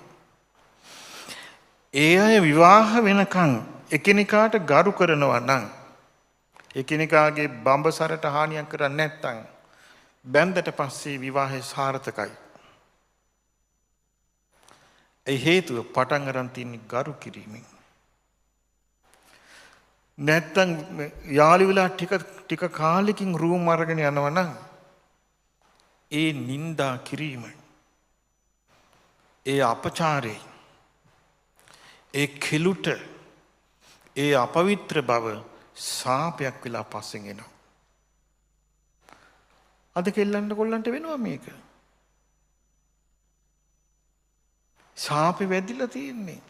ඒ අය විවාහ වෙනකන් එකිනෙකාට ගරු කරනවා නම්, එකිනෙකාගේ බඹසරට හානියක් කරන්නේ නැත්නම් බැන්දට පස්සේ විවාහය සාර්ථකයි. ඒ හේතුව පටන් අරන් තියෙන්නේ ගරු කිරීමෙන්. නැත්තම් යාළු වෙලා ටික ටික කාලෙකින් රූම් අරගෙන යනවා නම් ඒ නිന്ദා කිරීම, ඒ අපචාරේ, ඒ කෙලුට, ඒ අපවිත්‍ර බව සාපයක් වෙලා පස්සෙන් එනවා. අද කෙල්ලන්ට කොල්ලන්ට වෙනවා මේක. සාපේ වැදිලා තියෙන්නේ.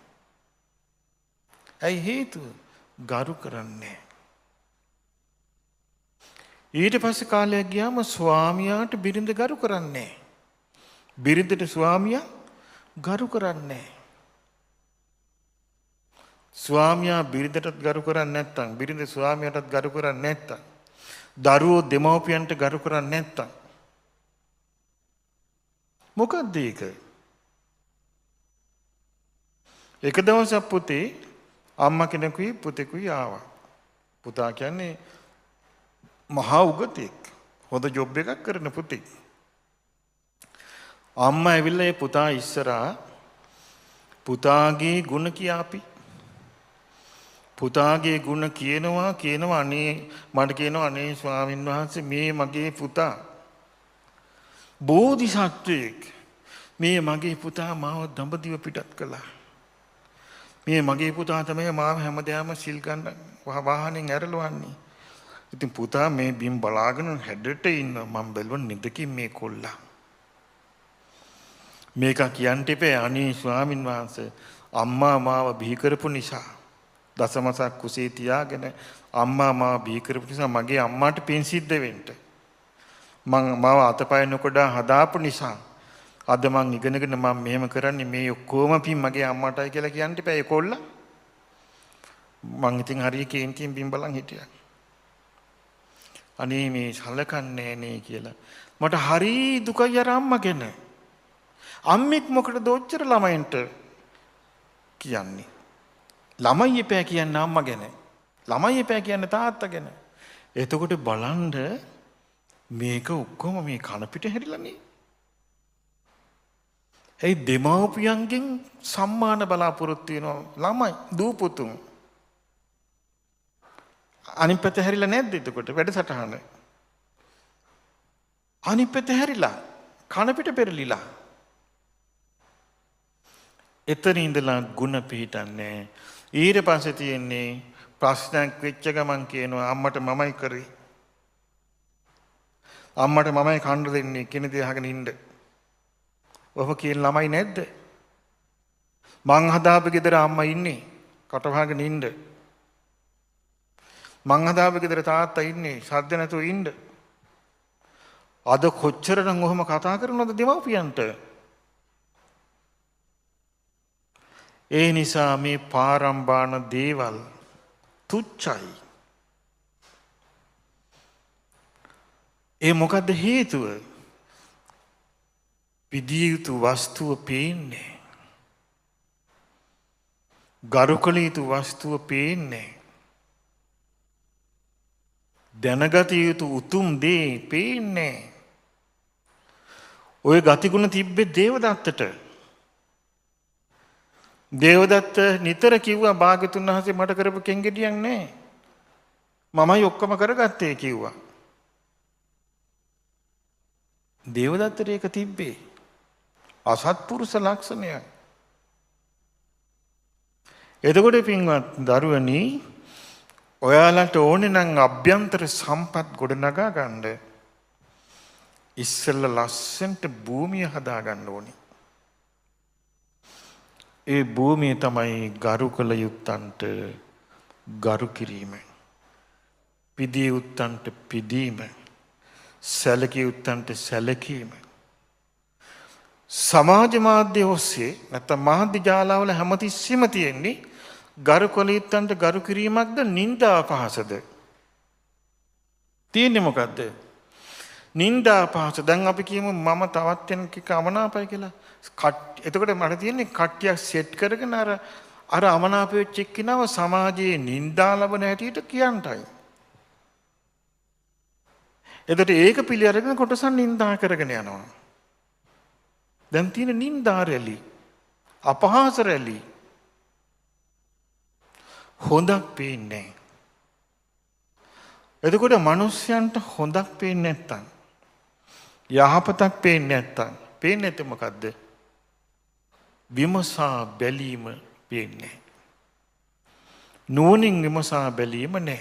ඇයි හේතුව? ගරු කරන්නේ. ඊට පස්සේ කාලයක් ගියාම ස්වාමියාට බිරිඳ ගරු කරන්නේ. බිරිඳට ස්වාමියා ගරු කරන්නේ. ස්වාමියා බිරිඳටත් ගරු කරන්නේ නැත්නම්, බිරිඳ ස්වාමියාටත් ගරු කරන්නේ නැත්නම්, දරුවෝ දෙමව්පියන්ට ගරු කරන්නේ නැත්නම් මොකද්ද ඒක? එක දවසක් පුතේ අම්මා කෙනෙකුයි පුතෙකුයි ආවා. පුතා කියන්නේ මහා උගතෙක්, හොඳ ජොබ් එකක් කරන පුතෙක්. අම්මා ඇවිල්ලා ඒ පුතා ඉස්සරහා පුතාගේ ගුණ කියාපි. පුතාගේ ගුණ කියනවා කියනවා, අනේ මට කියනවා, අනේ ස්වාමින් වහන්සේ මේ මගේ පුතා බෝධිසත්වයෙක්, මේ මගේ පුතා මාව දඹදිව පිටත් කළා, මේ මගේ පුතා තමයි මාව හැමදාම සිල් ගන්න වාහනෙන් ඇරලවන්නේ. ඉතින් පුතා මේ බිම් බලාගෙන හැඩට ඉන්න මම බැලුවා නිදකින් මේ කොල්ලා. මේක කියන්න එපා, අනේ ස්වාමින් වහන්සේ අම්මා මාව බිහි කරපු නිසා, දසමසක් කුසේ තියාගෙන අම්මා මාව බිහි කරපු නිසා මගේ අම්මාට පින් සිද්ධ වෙන්න, මං මාව අතපය නොකඩා හදාපු නිසා අද මං ඉගෙනගෙන මං මෙහෙම කරන්නේ, මේ ඔක්කොම පින් මගේ අම්මාටයි කියලා කියන්න එපා ඒ කොල්ලා. මං ඉතින් හරිය කේන්තියෙන් බිම් බලන් හිටියා. අනේ මේ සලකන්නේ නේ කියලා මට හරි දුකයි අර අම්මා ගැන. අම්මෙක් මොකටද ඔච්චර ළමයින්ට කියන්නේ? ළමයි එපා කියන්නේ අම්මා ගැන, ළමයි එපා කියන්නේ තාත්තා ගැන. එතකොට බලන්න මේක ඔක්කොම මේ කන පිට හැරිලා නේ. ඇයි දෙමව්පියන්ගෙන් සම්මාන බලාපොරොත්තු වෙනවා ළමයි දූ පුතුන්? අනිත් පැත්ත හැරිලා නැද්ද එතකොට වැඩසටහන? අනිත් පැත්ත හැරිලා කන පිට පෙරලිලා. එතන ඉඳලා ගුණ පිහිටන්නේ. ඊට පස්සේ තියෙන්නේ ප්‍රශ්නයක් වෙච්ච ගමන් කියනවා අම්මට මමයි කරේ, අම්මට මමයි කන්න දෙන්නේ කියන දේ අහගෙන ඉන්න. ඔහොම කියන ළමයි නැද්ද? මං හදාපු ගෙදර අම්මා ඉන්නේ කට වහගෙන ඉන්න. මං හදාපු ගෙදර තාත්තා ඉන්නේ සද්ද නැතුව ඉන්න. අද කොච්චරනම් ඔහොම කතා කරනවද දෙමව්පියන්ට? ඒ නිසා මේ පාරම්බාන දේවල් තුච්චයි. ඒ මොකද්ද හේතුව? පිදිය යුතු වස්තුව පේන්නේ, ගරු කළ යුතු වස්තුව පේන්නේ, දැනගත යුතු උතුම් දේ පේන්නේ. ඔය ගතිගුණ තිබ්බේ දේවදත්තට. දේවදත්ත නිතර කිව්වා භාග්‍යතුන් වහන්සේ මට කරපු කෙන්ගෙඩියක් නෑ, මමයි ඔක්කොම කරගත්තේ කිව්වා. දේවදත්තට ඒක තිබ්බේ අසත්පුරුෂ ලක්ෂණයක්. එතකොට පින්වත් දරුවනි, ඔයාලට ඕනේ නම් අභ්‍යන්තර සම්පත් ගොඩනගා ගන්න ඉස්සෙල්ලා ලස්සනට භූමිය හදා ගන්න ඕනේ. ඒ භූමිය තමයි ගරු කළ යුත්තන්ට ගරු කිරීම, පිදිය යුත්තන්ට පිදීම, සැලකිය යුත්තන්ට සැලකීම. සමාජ මාධ්‍ය ඔස්සේ නැත්නම් මාධ්‍ය ජාලාවල හැමතිස්සෙම තියෙන්නේ ගරු කළ යුත්තන්ට ගරු කිරීමක්ද නිന്ദා අපහාසද? තියෙන්නේ මොකද්ද? නිന്ദා අපහාස. දැන් අපි කියමු මම තවත් කෙනෙක් අමනාපයි කියලා. එතකොට මට තියෙන්නේ කට්ටියක් සෙට් කරගෙන අර අමනාප වෙච්ච එක්කිනව සමාජයේ නිന്ദා ලබන හැටියට කියන්ටයි. එතකොට ඒක පිළි අරගෙන කොටසක් නිന്ദා කරගෙන යනවා. දැන් තියෙන නිന്ദා රැලි, අපහාස රැලි හොඳක් පේන්නේ. එතකොට මිනිස්යන්ට හොඳක් පේන්නේ නැත්තම්, යහපතක් පේන්නේ නැත්තම්, පේන්නේ නැත්තේ මොකද්ද? විමසා බැලීම පේන්නේ. නුවණින් විමසා බැලීම නෑ.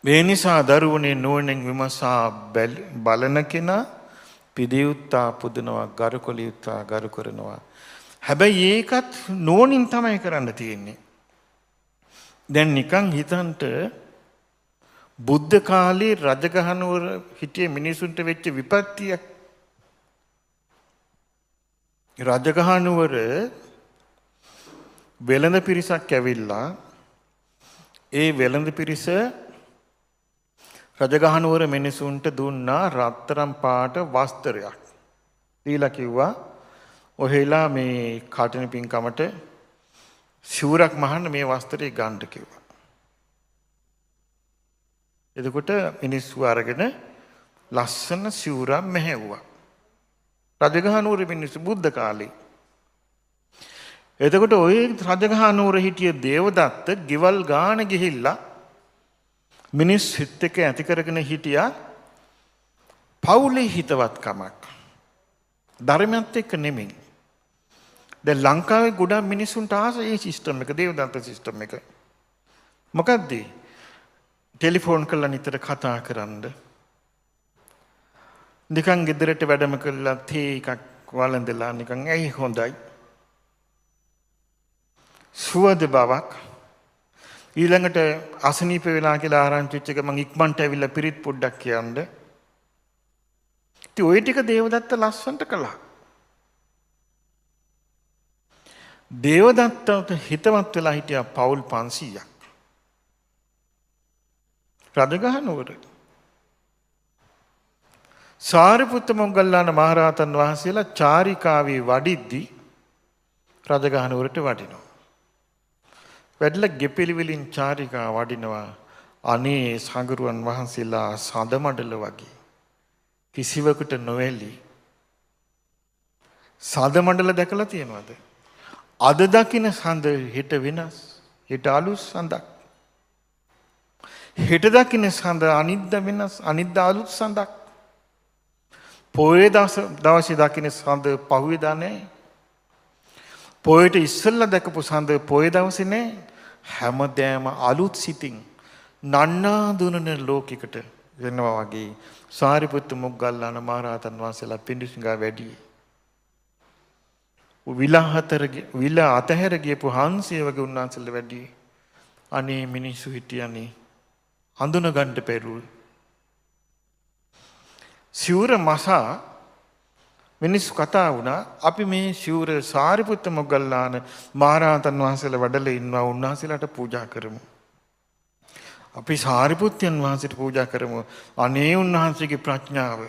මේ නිසා දරුවනේ නුවණින් විමසා බලන කෙනා පිදියුත්තා පුදනවා, ගරු කළ යුත්තා ගරු කරනවා. හැබැයි ඒකත් නුවණින් තමයි කරන්න තියෙන්නේ. දැන් නිකන් හිතන්ට බුද්ධ කාලේ රජගහ නුවර හිටිය මිනිසුන්ට වෙච්ච විපත්තිය. රජගහ නුවර වෙළඳ පිරිසක් ඇවිල්ලා ඒ වෙළඳ පිරිස රජගහ නුවර මිනිසුන්ට දුන්නා රත්තරන් පාට වස්ත්‍රයක්. දීලා කිව්වා ඔහෙලා මේ කටින පින්කමට සිවුරක් මහන්න මේ වස්ත්‍රය ගන්න කිව්වා. එතකොට මිනිස්සු අරගෙන ලස්සන සිවුරක් මෙහෙව්වා. රජගහ නුවර මිනිස්සු බුද්ධ කාලේ. එතකොට ඔය රජගහ නුවර හිටිය දේවදත්ත ගෙවල් ගාන ගිහිල්ලා මිනිස් හිත් එක ඇති කරගෙන හිටියා පවුලේ හිතවත්කමක්. ධර්මයත් එක්ක නෙමෙයි. දැන් ලංකාවේ ගොඩක් මිනිස්සුන්ට ආස ඒ සිස්ටම් එක, දේවදත්ත සිස්ටම් එක. මොකද්ද? ටෙලිෆෝන් කරලා නිතර කතා කරන්න. නිකන් ගෙදරට වැඩම කරලා තේ එකක් වළඳලා නිකන් ඇයි හොඳයි. සුවද බවක්. ඊළඟට අසනීප වෙලා කියලා ආරංචි වෙච්ච එක මං ඉක්මනට ඇවිල්ලා පිරිත් පොඩ්ඩක් කියන්න. ඉතින් ඔය ටික දේවදත්ත ලස්සනට කළා. දේවදත්තට හිතවත් වෙලා හිටියා පවුල් 500ක්. රජගහ නුවර. සාරිපුත්ත මොග්ගල්ලාන මහරහතන් වහන්සේලා චාරිකාවේ වඩිද්දි රජගහ නුවරට වඩිනවා. වැඩිලා ගෙපිලි වලින් චාරිකා වඩිනවා. අනේ සඟරුවන් වහන්සේලා සඳ මඩල වගේ කිසිවකට නොඇලී. සඳ මඩල දැකලා තියෙනවද? අද දකින සඳ හෙට වෙනස්. හෙට අලුත් සඳක්. හෙට දකින සඳ අනිද්දා වෙනස්, අනිද්දා අලුත් සඳක්. පොයේ දවසේ දකින සඳ පහුවේදා නෑ. පොයට ඉස්සෙල්ලා දැකපු සඳ පොයේ දවසේ නෑ. හැමදේම අලුත් සිතින් නන්නා දුනන ලෝකයකට වෙනවා වගේ සාරිපුත්ත මොග්ගල්ලාන මහරහතන් වහන්සේලා පිඬුසිඟා වැඩි. විල අතහැර ගියපු හංසය වගේ උන්වහන්සේලා වැඩි. අනේ මිනිස්සු හිටියනේ හඳුන ගන්න පෙරුල්. සිවුර මසා මිනිස්සු කතා වුණා, අපි මේ සිවුර සාරිපුත්ත මොග්ගල්ලාන මහරහතන් වහන්සේලා වැඩලා ඉන්නවා, උන්වහන්සේලාට පූජා කරමු. අපි සාරිපුත්යන් වහන්සේට පූජා කරමු. අනේ උන්වහන්සේගේ ප්‍රඥාව,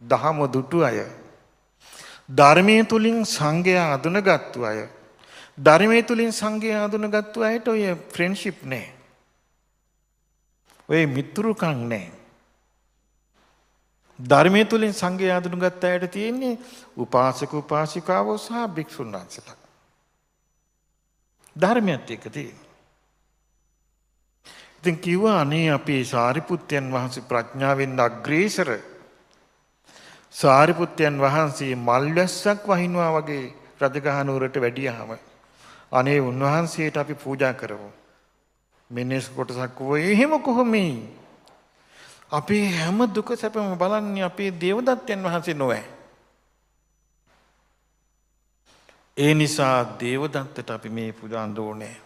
දහම දුටු අය, ධර්මයේ තුලින් සංඝයා අඳුනගත්තු අය, ධර්මයේ තුලින් සංඝයා අඳුනගත්තු අයට ඔය ෆ්‍රෙන්ඩ්ෂිප් නෑ. ඔය මිතුරුකම් නෑ. ධර්මයේ තුලින් සංඝයා අඳුනගත්ත අයට තියෙන්නේ උපාසක උපාසිකාවෝ සහ භික්ෂුන් වහන්සේලා. ධර්මයත් එක්ක තියෙන්නේ. ඉතින් කිව්වා අනේ අපේ සාරිපුත්තයන් වහන්සේ ප්‍රඥාවෙන් අග්‍රේසර සාරිපුත්තයන් වහන්සේ මල් වැස්සක් වහිනවා වගේ රජගහ නුවරට වැඩියාම අනේ උන්වහන්සේට අපි පූජා කරමු. මිනිස් කොටසක් ඔය එහෙම කොහොමද? අපේ හැම දුක සැපම බලන්නේ අපේ දේවදත්තයන් වහන්සේ නොවේ. ඒ නිසා දේවදත්තට අපි මේ පුදන්න ඕනේ.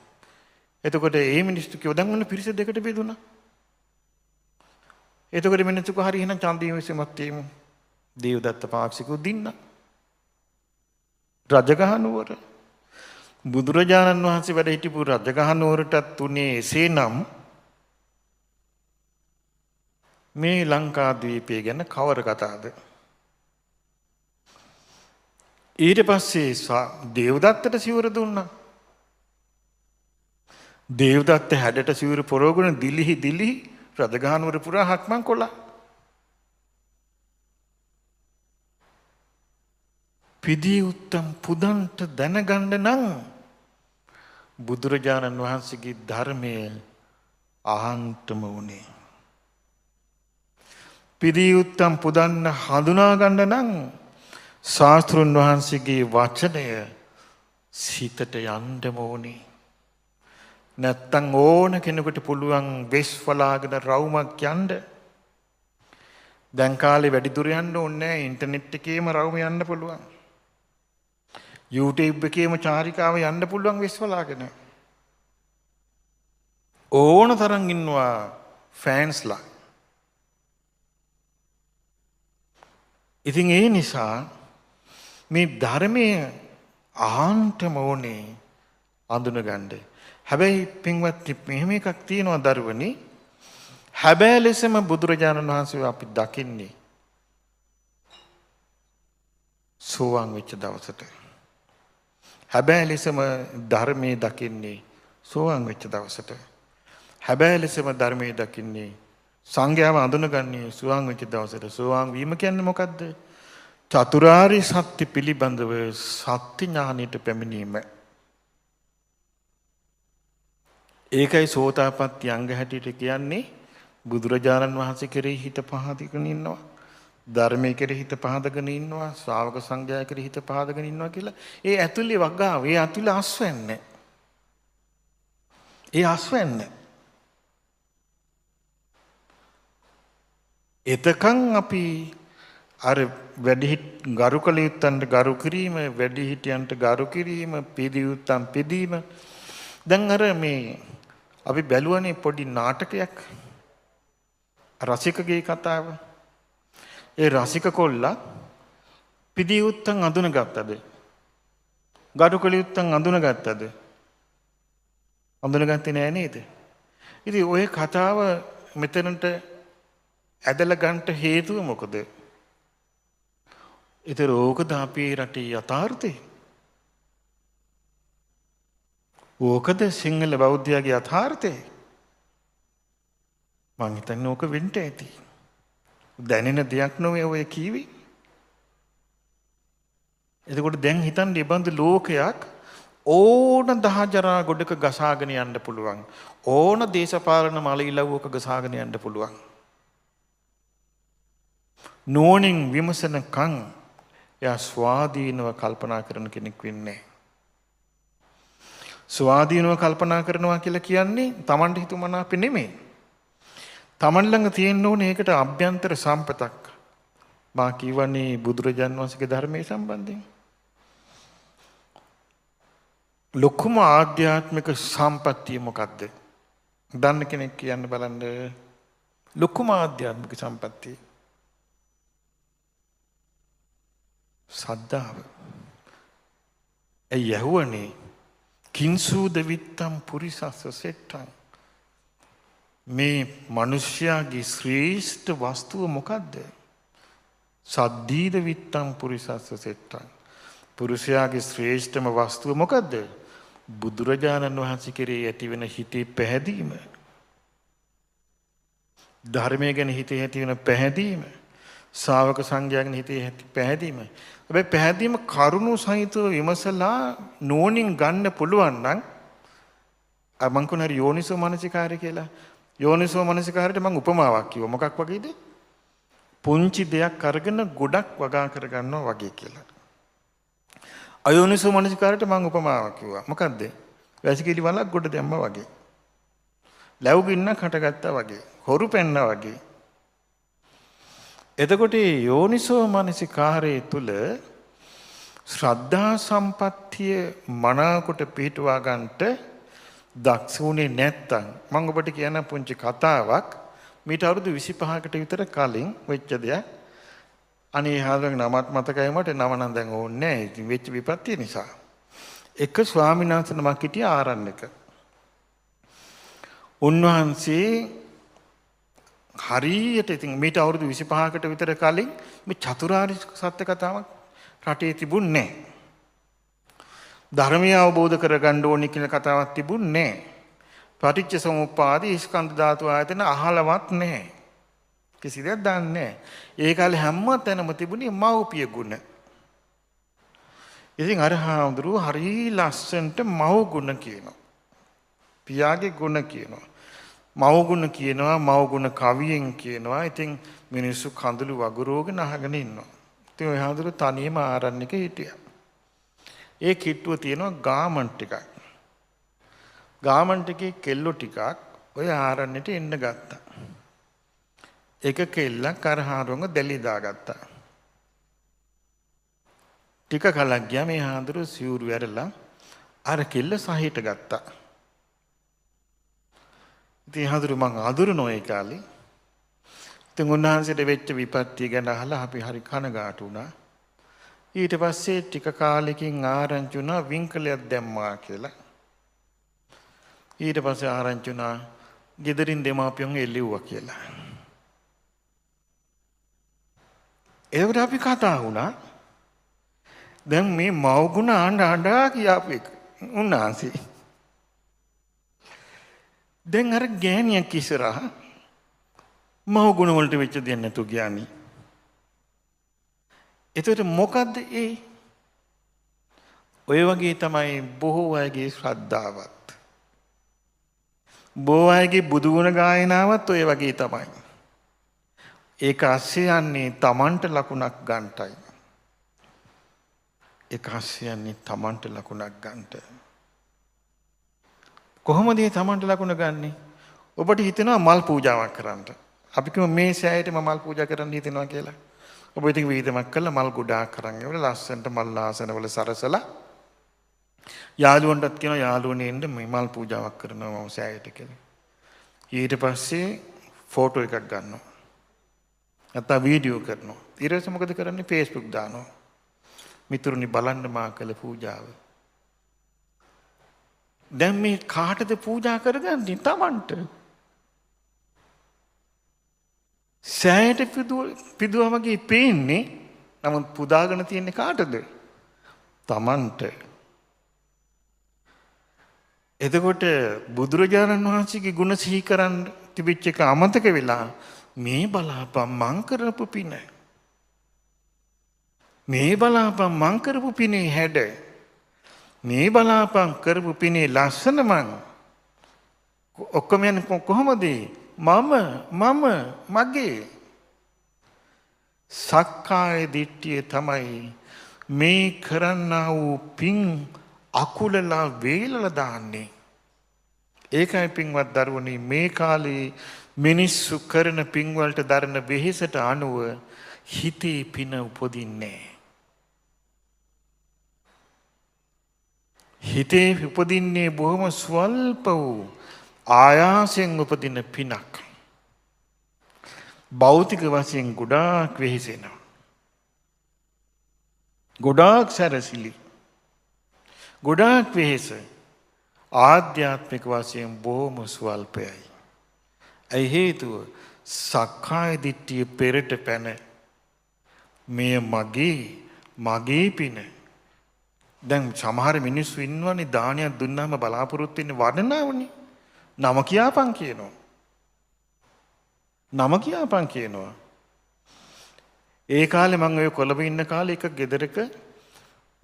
එතකොට ඒ මිනිස්සු කිව්වා දැන් ඔන්න පිරිස දෙකට බෙදුණා. එතකොට මිනිස්සු කිව්වා හරි එහෙනම් ඡන්දය විසමත් තියමු. දේවදත්ත පාක්ෂිකව දින්න. රජගහ නුවර බුදුරජාණන් වහන්සේ වැඩ හිටපු රජගහ නුවරටත් උනේ එසේනම් මේ ලංකාද්වීපය ගැන කවර කතාවද? ඊට පස්සේ දේවදත්තට සිවුර දුන්නා. දේවදත්ත හැඩට සිවුර පොරවගෙන දිලිහි දිලිහි රජගහ නුවර පුරා හක්මන් කළා. පිදී උත්තම් පුදන්ට දැනගන්න නම් බුදුරජාණන් වහන්සේගේ ධර්මය අහන්තම උනේ. පිරිය යුත්තන් පුදන්න හඳුනා ගන්න නම් ශාස්ත්‍රුන් වහන්සේගේ වචනය සිතට යන්නම ඕනේ. නැත්තම් ඕන කෙනෙකුට පුළුවන් වෙස් වලාගෙන රවුමක් යන්න. දැන් කාලේ වැඩි දුර යන්න ඕනේ නෑ, ඉන්ටර්නෙට් එකේම රවුම යන්න පුළුවන්. YouTube එකේම චාරිකාව යන්න පුළුවන් වෙස් වලාගෙන. ඕන තරම් ඉන්නවා ෆෑන්ස්ලා. ඉතින් ඒ නිසා මේ ධර්මය අහන්ටම ඕනේ අඳුනගන්න. හැබැයි පින්වත්නි, මෙහෙම එකක් තියෙනවා දරුවනි. හැබෑ ලෙසම බුදුරජාණන් වහන්සේව අපි දකින්නේ සෝවාන් වෙච්ච දවසට. හැබෑ ලෙසම ධර්මයේ දකින්නේ සෝවාන් වෙච්ච දවසට. හැබෑ ලෙසම ධර්මයේ දකින්නේ, සංඝයාව අඳුනගන්නේ සෝවාන් වෙච්ච දවසට. සෝවාන් වීම කියන්නේ මොකද්ද? චතුරාර්ය සත්‍ය පිළිබඳව සත්‍ය ඥානයට පැමිණීම. ඒකයි සෝතාපට්ටි අංග හැටියට කියන්නේ. බුදුරජාණන් වහන්සේ කෙරෙහි හිත පහදගෙන ඉන්නවා, ධර්මයේ කෙරෙහි හිත පහදගෙන ඉන්නවා, ශ්‍රාවක සංඝයා කෙරෙහි හිත පහදගෙන ඉන්නවා කියලා. ඒ ඇතුලේ වගාව, ඒ ඇතුලේ අස්වැන්න. ඒ අස්වැන්න. එතකන් අපි අර වැඩිහිට ගරු කළ යුත්තන්ට ගරු කිරීම, වැඩිහිටියන්ට ගරු කිරීම, පිළිය යුත්තන් පිදීම. දැන් අර මේ අපි බැලුවනේ පොඩි නාටකයක්, රසිකගේ කතාව. ඒ රසික කොල්ලා පිදිය යුත්තන් අඳුනගත්තද? ගරු කළ යුත්තන් අඳුනගත්තද? අඳුනගත්තේ නෑ නේද? ඉතින් ඔය කතාව මෙතනට ඇදලා ගන්නට හේතුව මොකද? ඒතර ඕකද අපේ රටේ යථාර්ථය? ඕකද සිංහල බෞද්ධයාගේ යථාර්ථය? මං හිතන්නේ ඕක වෙන්න ඇති. දැනෙන දෙයක් නෙවෙයි ඔය කීවේ. එතකොට දැන් හිතන්න මේ බඳු ලෝකයක් ඕන දහජරා ගොඩක ගසාගෙන යන්න පුළුවන්. ඕන දේශපාලන මල ඉලව්වක ගසාගෙන යන්න පුළුවන්. නුවණින් විමසනකන් එයා ස්වාධීනව කල්පනා කරන කෙනෙක් වෙන්නේ. ස්වාධීනව කල්පනා කරනවා කියලා කියන්නේ තමන්ට හිතුමනාපෙ නෙමෙයි. තමන් ළඟ තියෙන්න ඕනේ ඒකට අභ්‍යන්තර සම්පතක්. මා කියවනේ බුදුරජාන් වහන්සේගේ ධර්මයේ සම්බන්ධයෙන්. ලොකුම ආධ්‍යාත්මික සම්පත්තිය මොකද්ද? දන්න කෙනෙක් කියන්න බලන්න. ලොකුම ආධ්‍යාත්මික සම්පත්තිය සද්ධාව. ඇයි ඇහුවනේ කිංසූද විත්තම් පුරිසස්ස සෙට්ටං. මේ මිනිස්යාගේ ශ්‍රේෂ්ඨ වස්තුව මොකද්ද? සද්දීද විත්තම් පුරිසස්ස සෙට්ටං. පුරුෂයාගේ ශ්‍රේෂ්ඨම වස්තුව මොකද්ද? බුදුරජාණන් වහන්සේ කෙරෙහි ඇතිවෙන හිතේ පැහැදීම. ධර්මය ගැන හිතේ ඇතිවෙන පැහැදීම. ශ්‍රාවක සංඝයා ගැන හිතේ ඇති පැහැදීම. හැබැයි පැහැදීම කරුණු සහිතව විමසලා නුවණින් ගන්න පුළුවන් නම් අර මං කියන හරි යෝනිසෝ මනසිකාරය කියලා. යෝනිසෝ මනසිකාරයට මං උපමාවක් කිව්වා. මොකක් වගේද? පුංචි දෙයක් අරගෙන ගොඩක් වගා කරගන්නවා වගේ කියලා. අයෝනිසෝ මනසිකාරයට මං උපමාවක් කිව්වා. මොකද්ද? වැසිකිලි වලක් ගොඩ දැම්මා වගේ. ලැබු ගින්නක් හටගත්තා වගේ. හොරු පැන්නා වගේ. එතකොට යෝනිසෝ මනසිකාරයේ තුල ශ්‍රද්ධා සම්පත්තිය මනාකොට පිහිටුවා ගන්නට දක්ෂ වුණේ නැත්තම් මම ඔබට කියන පුංචි කතාවක් මීට අවුරුදු 25කට විතර කලින් වෙච්ච දෙයක්. අනේ හාමුදුරුවෝ නමත් මතකයි මට, නම නම් දැන් ඕනේ නෑ. ඉතින් වෙච්ච විපත්තිය නිසා. එක ස්වාමීන් වහන්සේ නමක් හිටියා ආරණ්‍යක. උන්වහන්සේ හරියට ඉතින් මීට අවුරුදු 25කට විතර කලින් මේ චතුරාර්ය සත්‍ය කතාවක් රටේ තිබුණේ නෑ. ධර්මය අවබෝධ කරගන්න ඕනේ කියන කතාවක් තිබුණේ නෑ. පටිච්ච සමුප්පාද ස්කන්ධ ධාතු ආයතන අහලවත් නෑ. කිසි දෙයක් දන්නේ නෑ. ඒ කාලේ හැම තැනම තිබුණේ මව්පිය ගුණ. ඉතින් අර හාමුදුරුවෝ හරි ලස්සනට මව් ගුණ කියනවා. පියාගේ ගුණ කියනවා. මව්ගුණ කියනවා, මව්ගුණ කවියෙන් කියනවා. ඉතින් මිනිස්සු කඳුළු වගුරුවගෙන අහගෙන ඉන්නවා. ඉතින් ඔය හාමුදුරුවෝ තනියම ආරණ්‍යක හිටියා. ඒ කිට්ටුව තියෙනවා ගාමන්ට් එකක්. ගාමන්ට් එකේ කෙල්ලෝ ටිකක් ඔය ආරණ්‍යට එන්න ගත්තා. එක කෙල්ලක් අර හාමුදුරුවන්ව දැලි දාගත්තා. ටික කලක් ගියා මේ හාමුදුරුවෝ සිවුරු ඇරලා අර කෙල්ල සහිට ගත්තා. ඉතින් හාමුදුරුවෝ මං අඳුරනෝ ඒ කාලේ. ඉතින් උන්වහන්සේට වෙච්ච විපත්තිය ගැන අහලා අපි හරි කනගාටු වුණා. ඊට පස්සේ ටික කාලෙකින් ආරංචි වුණා වින්කලයක් දැම්මා කියලා. ඊට පස්සේ ආරංචි වුණා ගෙදරින් දෙමාපියන් එල්ලුවා කියලා. ඒකට අපි කතා වුණා. දැන් මේ මව්ගුණ අඬ අඬා කියාපු එක උන්වහන්සේ. දැන් අර ගෑණියක් ඉස්සරහා මව්ගුණ වලට වෙච්ච දෙයක් නැතු ගියානි. එතකොට මොකද්ද ඒ? ඔය වගේ තමයි බොහෝ අයගේ ශ්‍රද්ධාවත්. බොහෝ අයගේ බුදු ගුණ ගායනාවත් ඔය වගේ තමයි. ඒක අස්සේ යන්නේ Tamanට ලකුණක් ගන්නටයි. ඒක අස්සේ යන්නේ Tamanට ලකුණක් ගන්නට. කොහොමද මේ Tamanට ලකුණ ගන්නෙ? ඔබට හිතෙනවා මල් පූජාවක් කරන්න. අපි කිව්ව මේ සෑයටම මල් පූජා කරන්න හිතෙනවා කියලා. ඔබ ඉතින් වීදමක් කළා මල් ගොඩාක් කරන් ඒවල ලස්සනට මල් ආසනවල සරසලා යාළුවන්ටත් කියනවා යාළුවනේ එන්න මේ මල් පූජාවක් කරනවා මම සෑයට කියලා. ඊට පස්සේ ෆෝටෝ එකක් ගන්නවා. නැත්නම් වීඩියෝ කරනවා. ඊට පස්සේ මොකද කරන්නේ? Facebook දානවා. මිතුරුනි බලන්න මා කළ පූජාව. දැන් මේ කාටද පූජා කරගන්නේ? Tamanට. සෑයට පිදුවා වගේ පේන්නේ, නමුත් පුදාගෙන තියෙන්නේ කාටද? Tamanට. එතකොට බුදුරජාණන් වහන්සේගේ ගුණ සිහි කරන් තිබිච්ච එක අමතක වෙලා මේ බලාපන් මං කරපු පින, මේ බලාපන් මං කරපු පිනේ හැඩ, මේ බලාපන් කරපු පිනේ ලස්සන මං ඔක්කොම යන්නේ කොහොමද? මම මම මගේ සක්කාය දිට්ඨිය තමයි මේ කරන්නා වූ පින් අකුලලා වේලලා දාන්නේ. ඒකයි පින්වත් දරුවනි මේ කාලේ මිනිස්සු කරන පින් වලට දරන වෙහෙසට අනුව හිතේ පින උපදින්නේ. හිතේ උපදින්නේ බොහොම ස්වල්ප වූ ආයාසයෙන් උපදින පිනක්. භෞතික වශයෙන් ගොඩාක් වෙහෙසෙනවා. ගොඩාක් සැරසිලි. ගොඩාක් වෙහෙස. ආධ්‍යාත්මික වශයෙන් බොහොම ස්වල්පයයි. ඇයි හේතුව? සක්කාය දිට්ඨිය පෙරට පැන මෙය මගේ මගේ පින. දැන් සමහර මිනිස්සු ඉන්නවනේ දානයක් දුන්නාම බලාපොරොත්තු වෙන්නේ වර්ණනාවනේ. නම කියාපන් කියනවා. නම කියාපන් කියනවා. ඒ කාලේ මං ඔය කොළඹ ඉන්න කාලේ එක ගෙදරක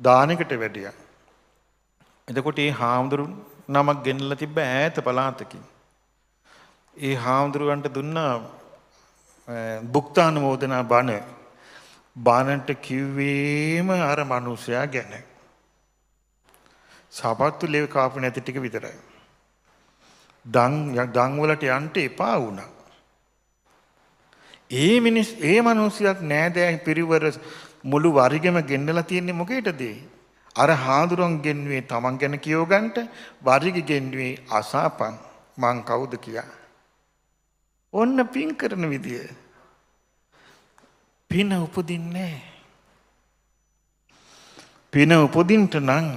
දානයකට වැඩියා. එතකොට ඒ හාමුදුරු නමක් ගෙනලා තිබ්බ ඈත පළාතකින්. ඒ හාමුදුරුවන්ට දුන්නා භුක්තානුමෝදනා බණ. බණට කිව්වේම අර මිනිසයා ගැන. සපත්තු ලෙව කාපු නැති ටික විතරයි. දන් වලට යන්න එපා වුණා. ඒ මිනිස් ඒ මිනිසියක් නෑදෑ පිරිවර මුළු වරිගෙම ගෙන්නලා තියෙන්නේ මොකේටද? අර හාඳුරන් ගෙන්නුවේ තමන් ගැන කියව ගන්නට, වරිගෙ ගෙන්නුවේ අසාපන් මං කවුද කියා. ඔන්න පින් කරන විදිය. පින උපදින්නේ. පින උපදින්න නම්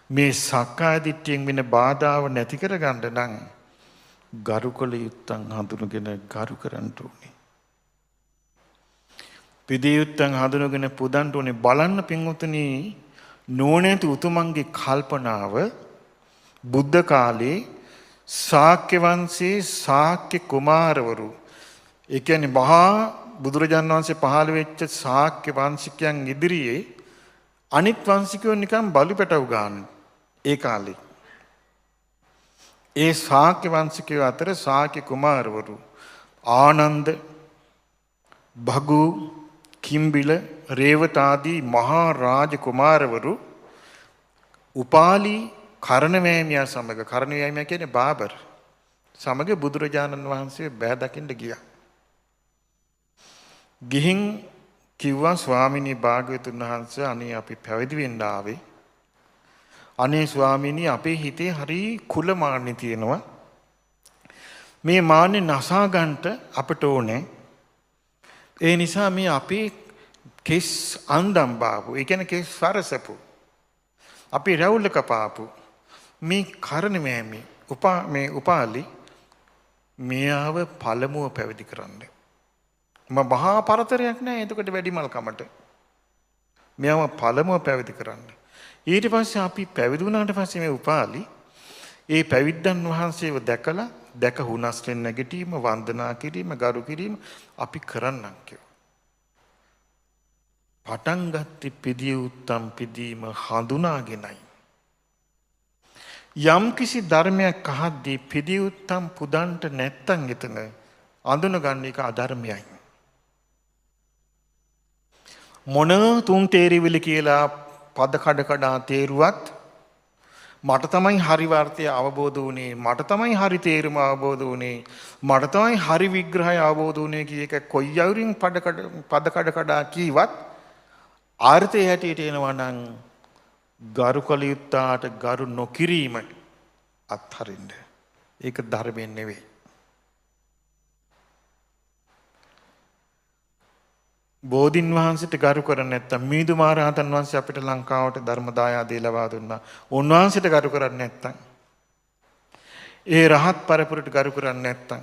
මේ සක්කාය දිට්ඨියෙන් වෙන බාධාව නැති කරගන්න නම් ගරු කළ යුත්තන් හඳුනගෙන ගරු කරන්න ඕනේ. පිදිය යුත්තන් හඳුනගෙන පුදන්න ඕනේ. බලන්න පින්වතුනි, නුවණැති උතුමන්ගේ කල්පනාව බුද්ධ කාලේ ශාක්‍ය වංශයේ ශාක්‍ය කුමාරවරු, ඒ කියන්නේ මහා බුදුරජාණන් වහන්සේ පහළ වෙච්ච ශාක්‍ය වංශිකයන් ඉදිරියේ අනිත් වංශිකයෝ නිකන් බලු පැටවු ගන්න ඒ කාලේ. ඒ ශාක්‍ය වංශිකයෝ අතර ශාක්‍ය කුමාරවරු ආනන්ද, භගු, කිම්බිල, රේවත ආදී මහා රාජ කුමාරවරු උපාලි කරණවෑමියා සමග, කරණවෑමියා කියන්නේ බාබර් සමග බුදුරජාණන් වහන්සේ බෑ දකින්න ගියා. ගිහින් කිව්වා, ස්වාමිනී භාග්‍යවතුන් වහන්සේ, අනේ අපි පැවිදි වෙන්න ආවේ. අනේ ස්වාමිනී, අපේ හිතේ හරි කුල මාන්නේ තියෙනවා. මේ මාන්නේ නසා ගන්නට අපට ඕනේ. ඒ නිසා මේ අපේ කෙස් අන්දම් බාපු, ඒ කියන්නේ කෙස් සරසපු, අපි රැවුල කපාපු මේ කරණවෑමි මේ උපාලි මෙයාව පළමුව පැවිදි කරන්න. මහා පරතරයක් නෑ එතකොට වැඩිමල් කමට. මෙයාව පළමුව පැවිදි කරන්න. ඊට පස්සේ අපි පැවිදි වුණාට පස්සේ මේ උපාලි ඒ පැවිද්දන් වහන්සේව දැකලා දැක හුනස්ලෙන් නැගිටීම, වන්දනා කිරීම, ගරු කිරීම අපි කරන්නම් කිව්වා. පටන් ගත්තේ පිදිය උත්තම් පිදීම හඳුනාගෙනයි. යම් කිසි ධර්මයක් අහද්දී පිදිය උත්තම් පුදන්ට නැත්තම් එතන අඳුනගන්න එක අධර්මයයි. මොන තුන් තේරිවිලි කියලා පද කඩ කඩා තේරුවත් මට තමයි හරි වර්ථය අවබෝධ වුනේ, මට තමයි හරි තේරුම අවබෝධ වුනේ, මට තමයි හරි විග්‍රහය අවබෝධ වුනේ කිය එක කොයි අයුරින් පද කඩ කඩා කීවත් ආර්ථය හැටියට එනවා නම් ගරු කළ යුත්තාට ගරු නොකිරීම අත්හරින්න. ඒක ධර්මයෙන් නෙවෙයි. බෝධින් වහන්සේට ගරු කරන්නේ නැත්තම්, මීදු මහරහතන් වහන්සේ අපිට ලංකාවට ධර්ම දායාදේ ලබා දුන්නා. උන්වහන්සේට ගරු කරන්නේ නැත්තම්, ඒ රහත් පරපුරට ගරු කරන්නේ නැත්තම්,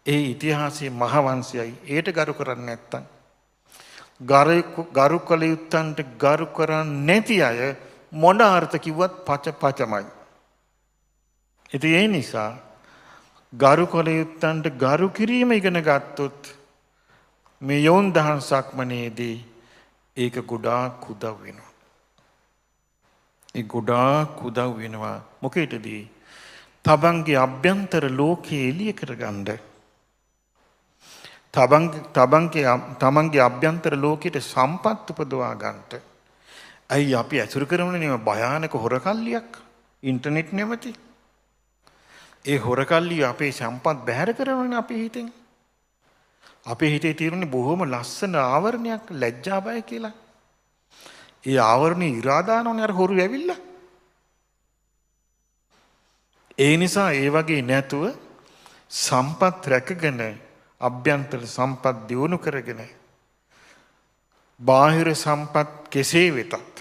ඒ ඉතිහාසයේ මහවංශයයි ඒට ගරු කරන්නේ නැත්තම්, ගරු කළ යුත්තන්ට ගරු කරන්නේ නැති අය මොන අර්ථ කිව්වත් පච පචමයි. ඉතින් ඒ නිසා ගරු කළ යුත්තන්ට ගරු කිරීම ඉගෙන ගත්තොත් මේ යොවුන් දහම් සක්මනේදී ඒක ගොඩාක් උදව් වෙනවා. ඒ ගොඩාක් උදව් වෙනවා. මොකේදදී? තමන්ගේ අභ්‍යන්තර ලෝකේ එළිය කරගන්න. තමන්ගේ අභ්‍යන්තර ලෝකයට සම්පත් උපදවා ගන්නට. ඇයි අපි ඇසුරු කරන්නේ මේ භයානක හොරකල්ලියක් ඉන්ටර්නෙට් නැමැති. ඒ හොරකල්ලිය අපේ සම්පත් බැහැර කරනවනේ අපේ හිතෙන්. අපේ හිතේ තියෙන්නේ බොහොම ලස්සන ආවරණයක් ලැජ්ජා බය කියලා. ඒ ආවරණේ ඉරා දානවනේ අර හොරු ඇවිල්ලා. ඒ නිසා ඒ වගේ නැතුව සම්පත් රැකගෙන අභ්‍යන්තර සම්පත් දියුණු කරගෙන බාහිර සම්පත් කෙසේ වෙතත්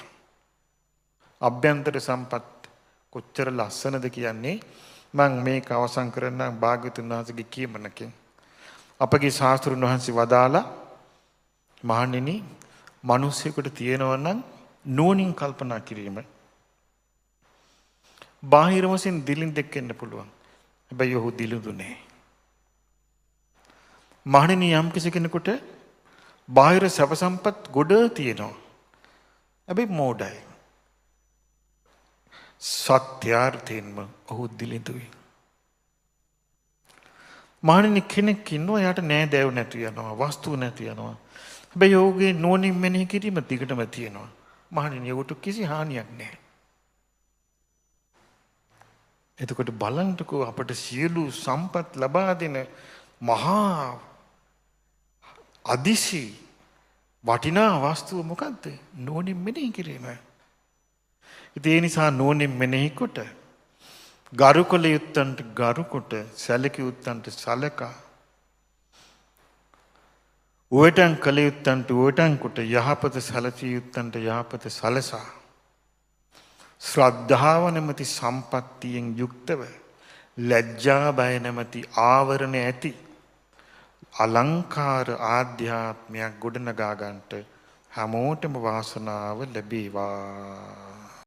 අභ්‍යන්තර සම්පත් කොච්චර ලස්සනද කියන්නේ මං මේක අවසන් කරන්නම් භාග්‍යවතුන් වහන්සේගේ කියමනකින්. අපගේ ශාස්ත්‍රුන් වහන්සේ වදාලා, මහණෙනි, මිනිසෙකුට තියෙනවා නම් නුවණින් කල්පනා කිරීම. බාහිර වශයෙන් දිලින්දෙක් වෙන්න පුළුවන්. හැබැයි ඔහු දිලිඳු නෑ. මහණෙනි, යම් කිසි කෙනෙකුට බාහිර සැප සම්පත් ගොඩ තියෙනවා. හැබැයි මෝඩයි. සත්‍යාර්ථයෙන්ම ඔහු දිලිඳුයි. මහණෙනි, කෙනෙක් ඉන්නවා එයාට නෑ දෑව නැතු යනවා, වස්තු නැතු යනවා. හැබැයි ඔහුගේ නුවණින් මෙනෙහි කිරීම දිගටම තියෙනවා. මහණෙනි, ඔහුට කිසි හානියක් නෑ. එතකොට බලන්නකෝ අපට සියලු සම්පත් ලබා දෙන මහා අදිසි වටිනා වස්තුව මොකද්ද? නුවණින් මෙනෙහි කිරීම. ඉතින් ඒ නිසා නුවණින් මෙනෙහි කොට ගරු කළ යුත්තන්ට ගරු කොට, සැලකිය යුත්තන්ට සලකා, උවටන් කළ යුත්තන්ට උවටන් කොට, යහපත සැලසිය යුත්තන්ට යහපත සලසා, ශ්‍රද්ධාව නැමැති සම්පත්තියෙන් යුක්තව, ලැජ්ජා බය නැමැති ආවරණ ඇති අලංකාර ආධ්‍යාත්මයක් ගොඩනගා ගන්නට හැමෝටම වාසනාව ලැබේවා.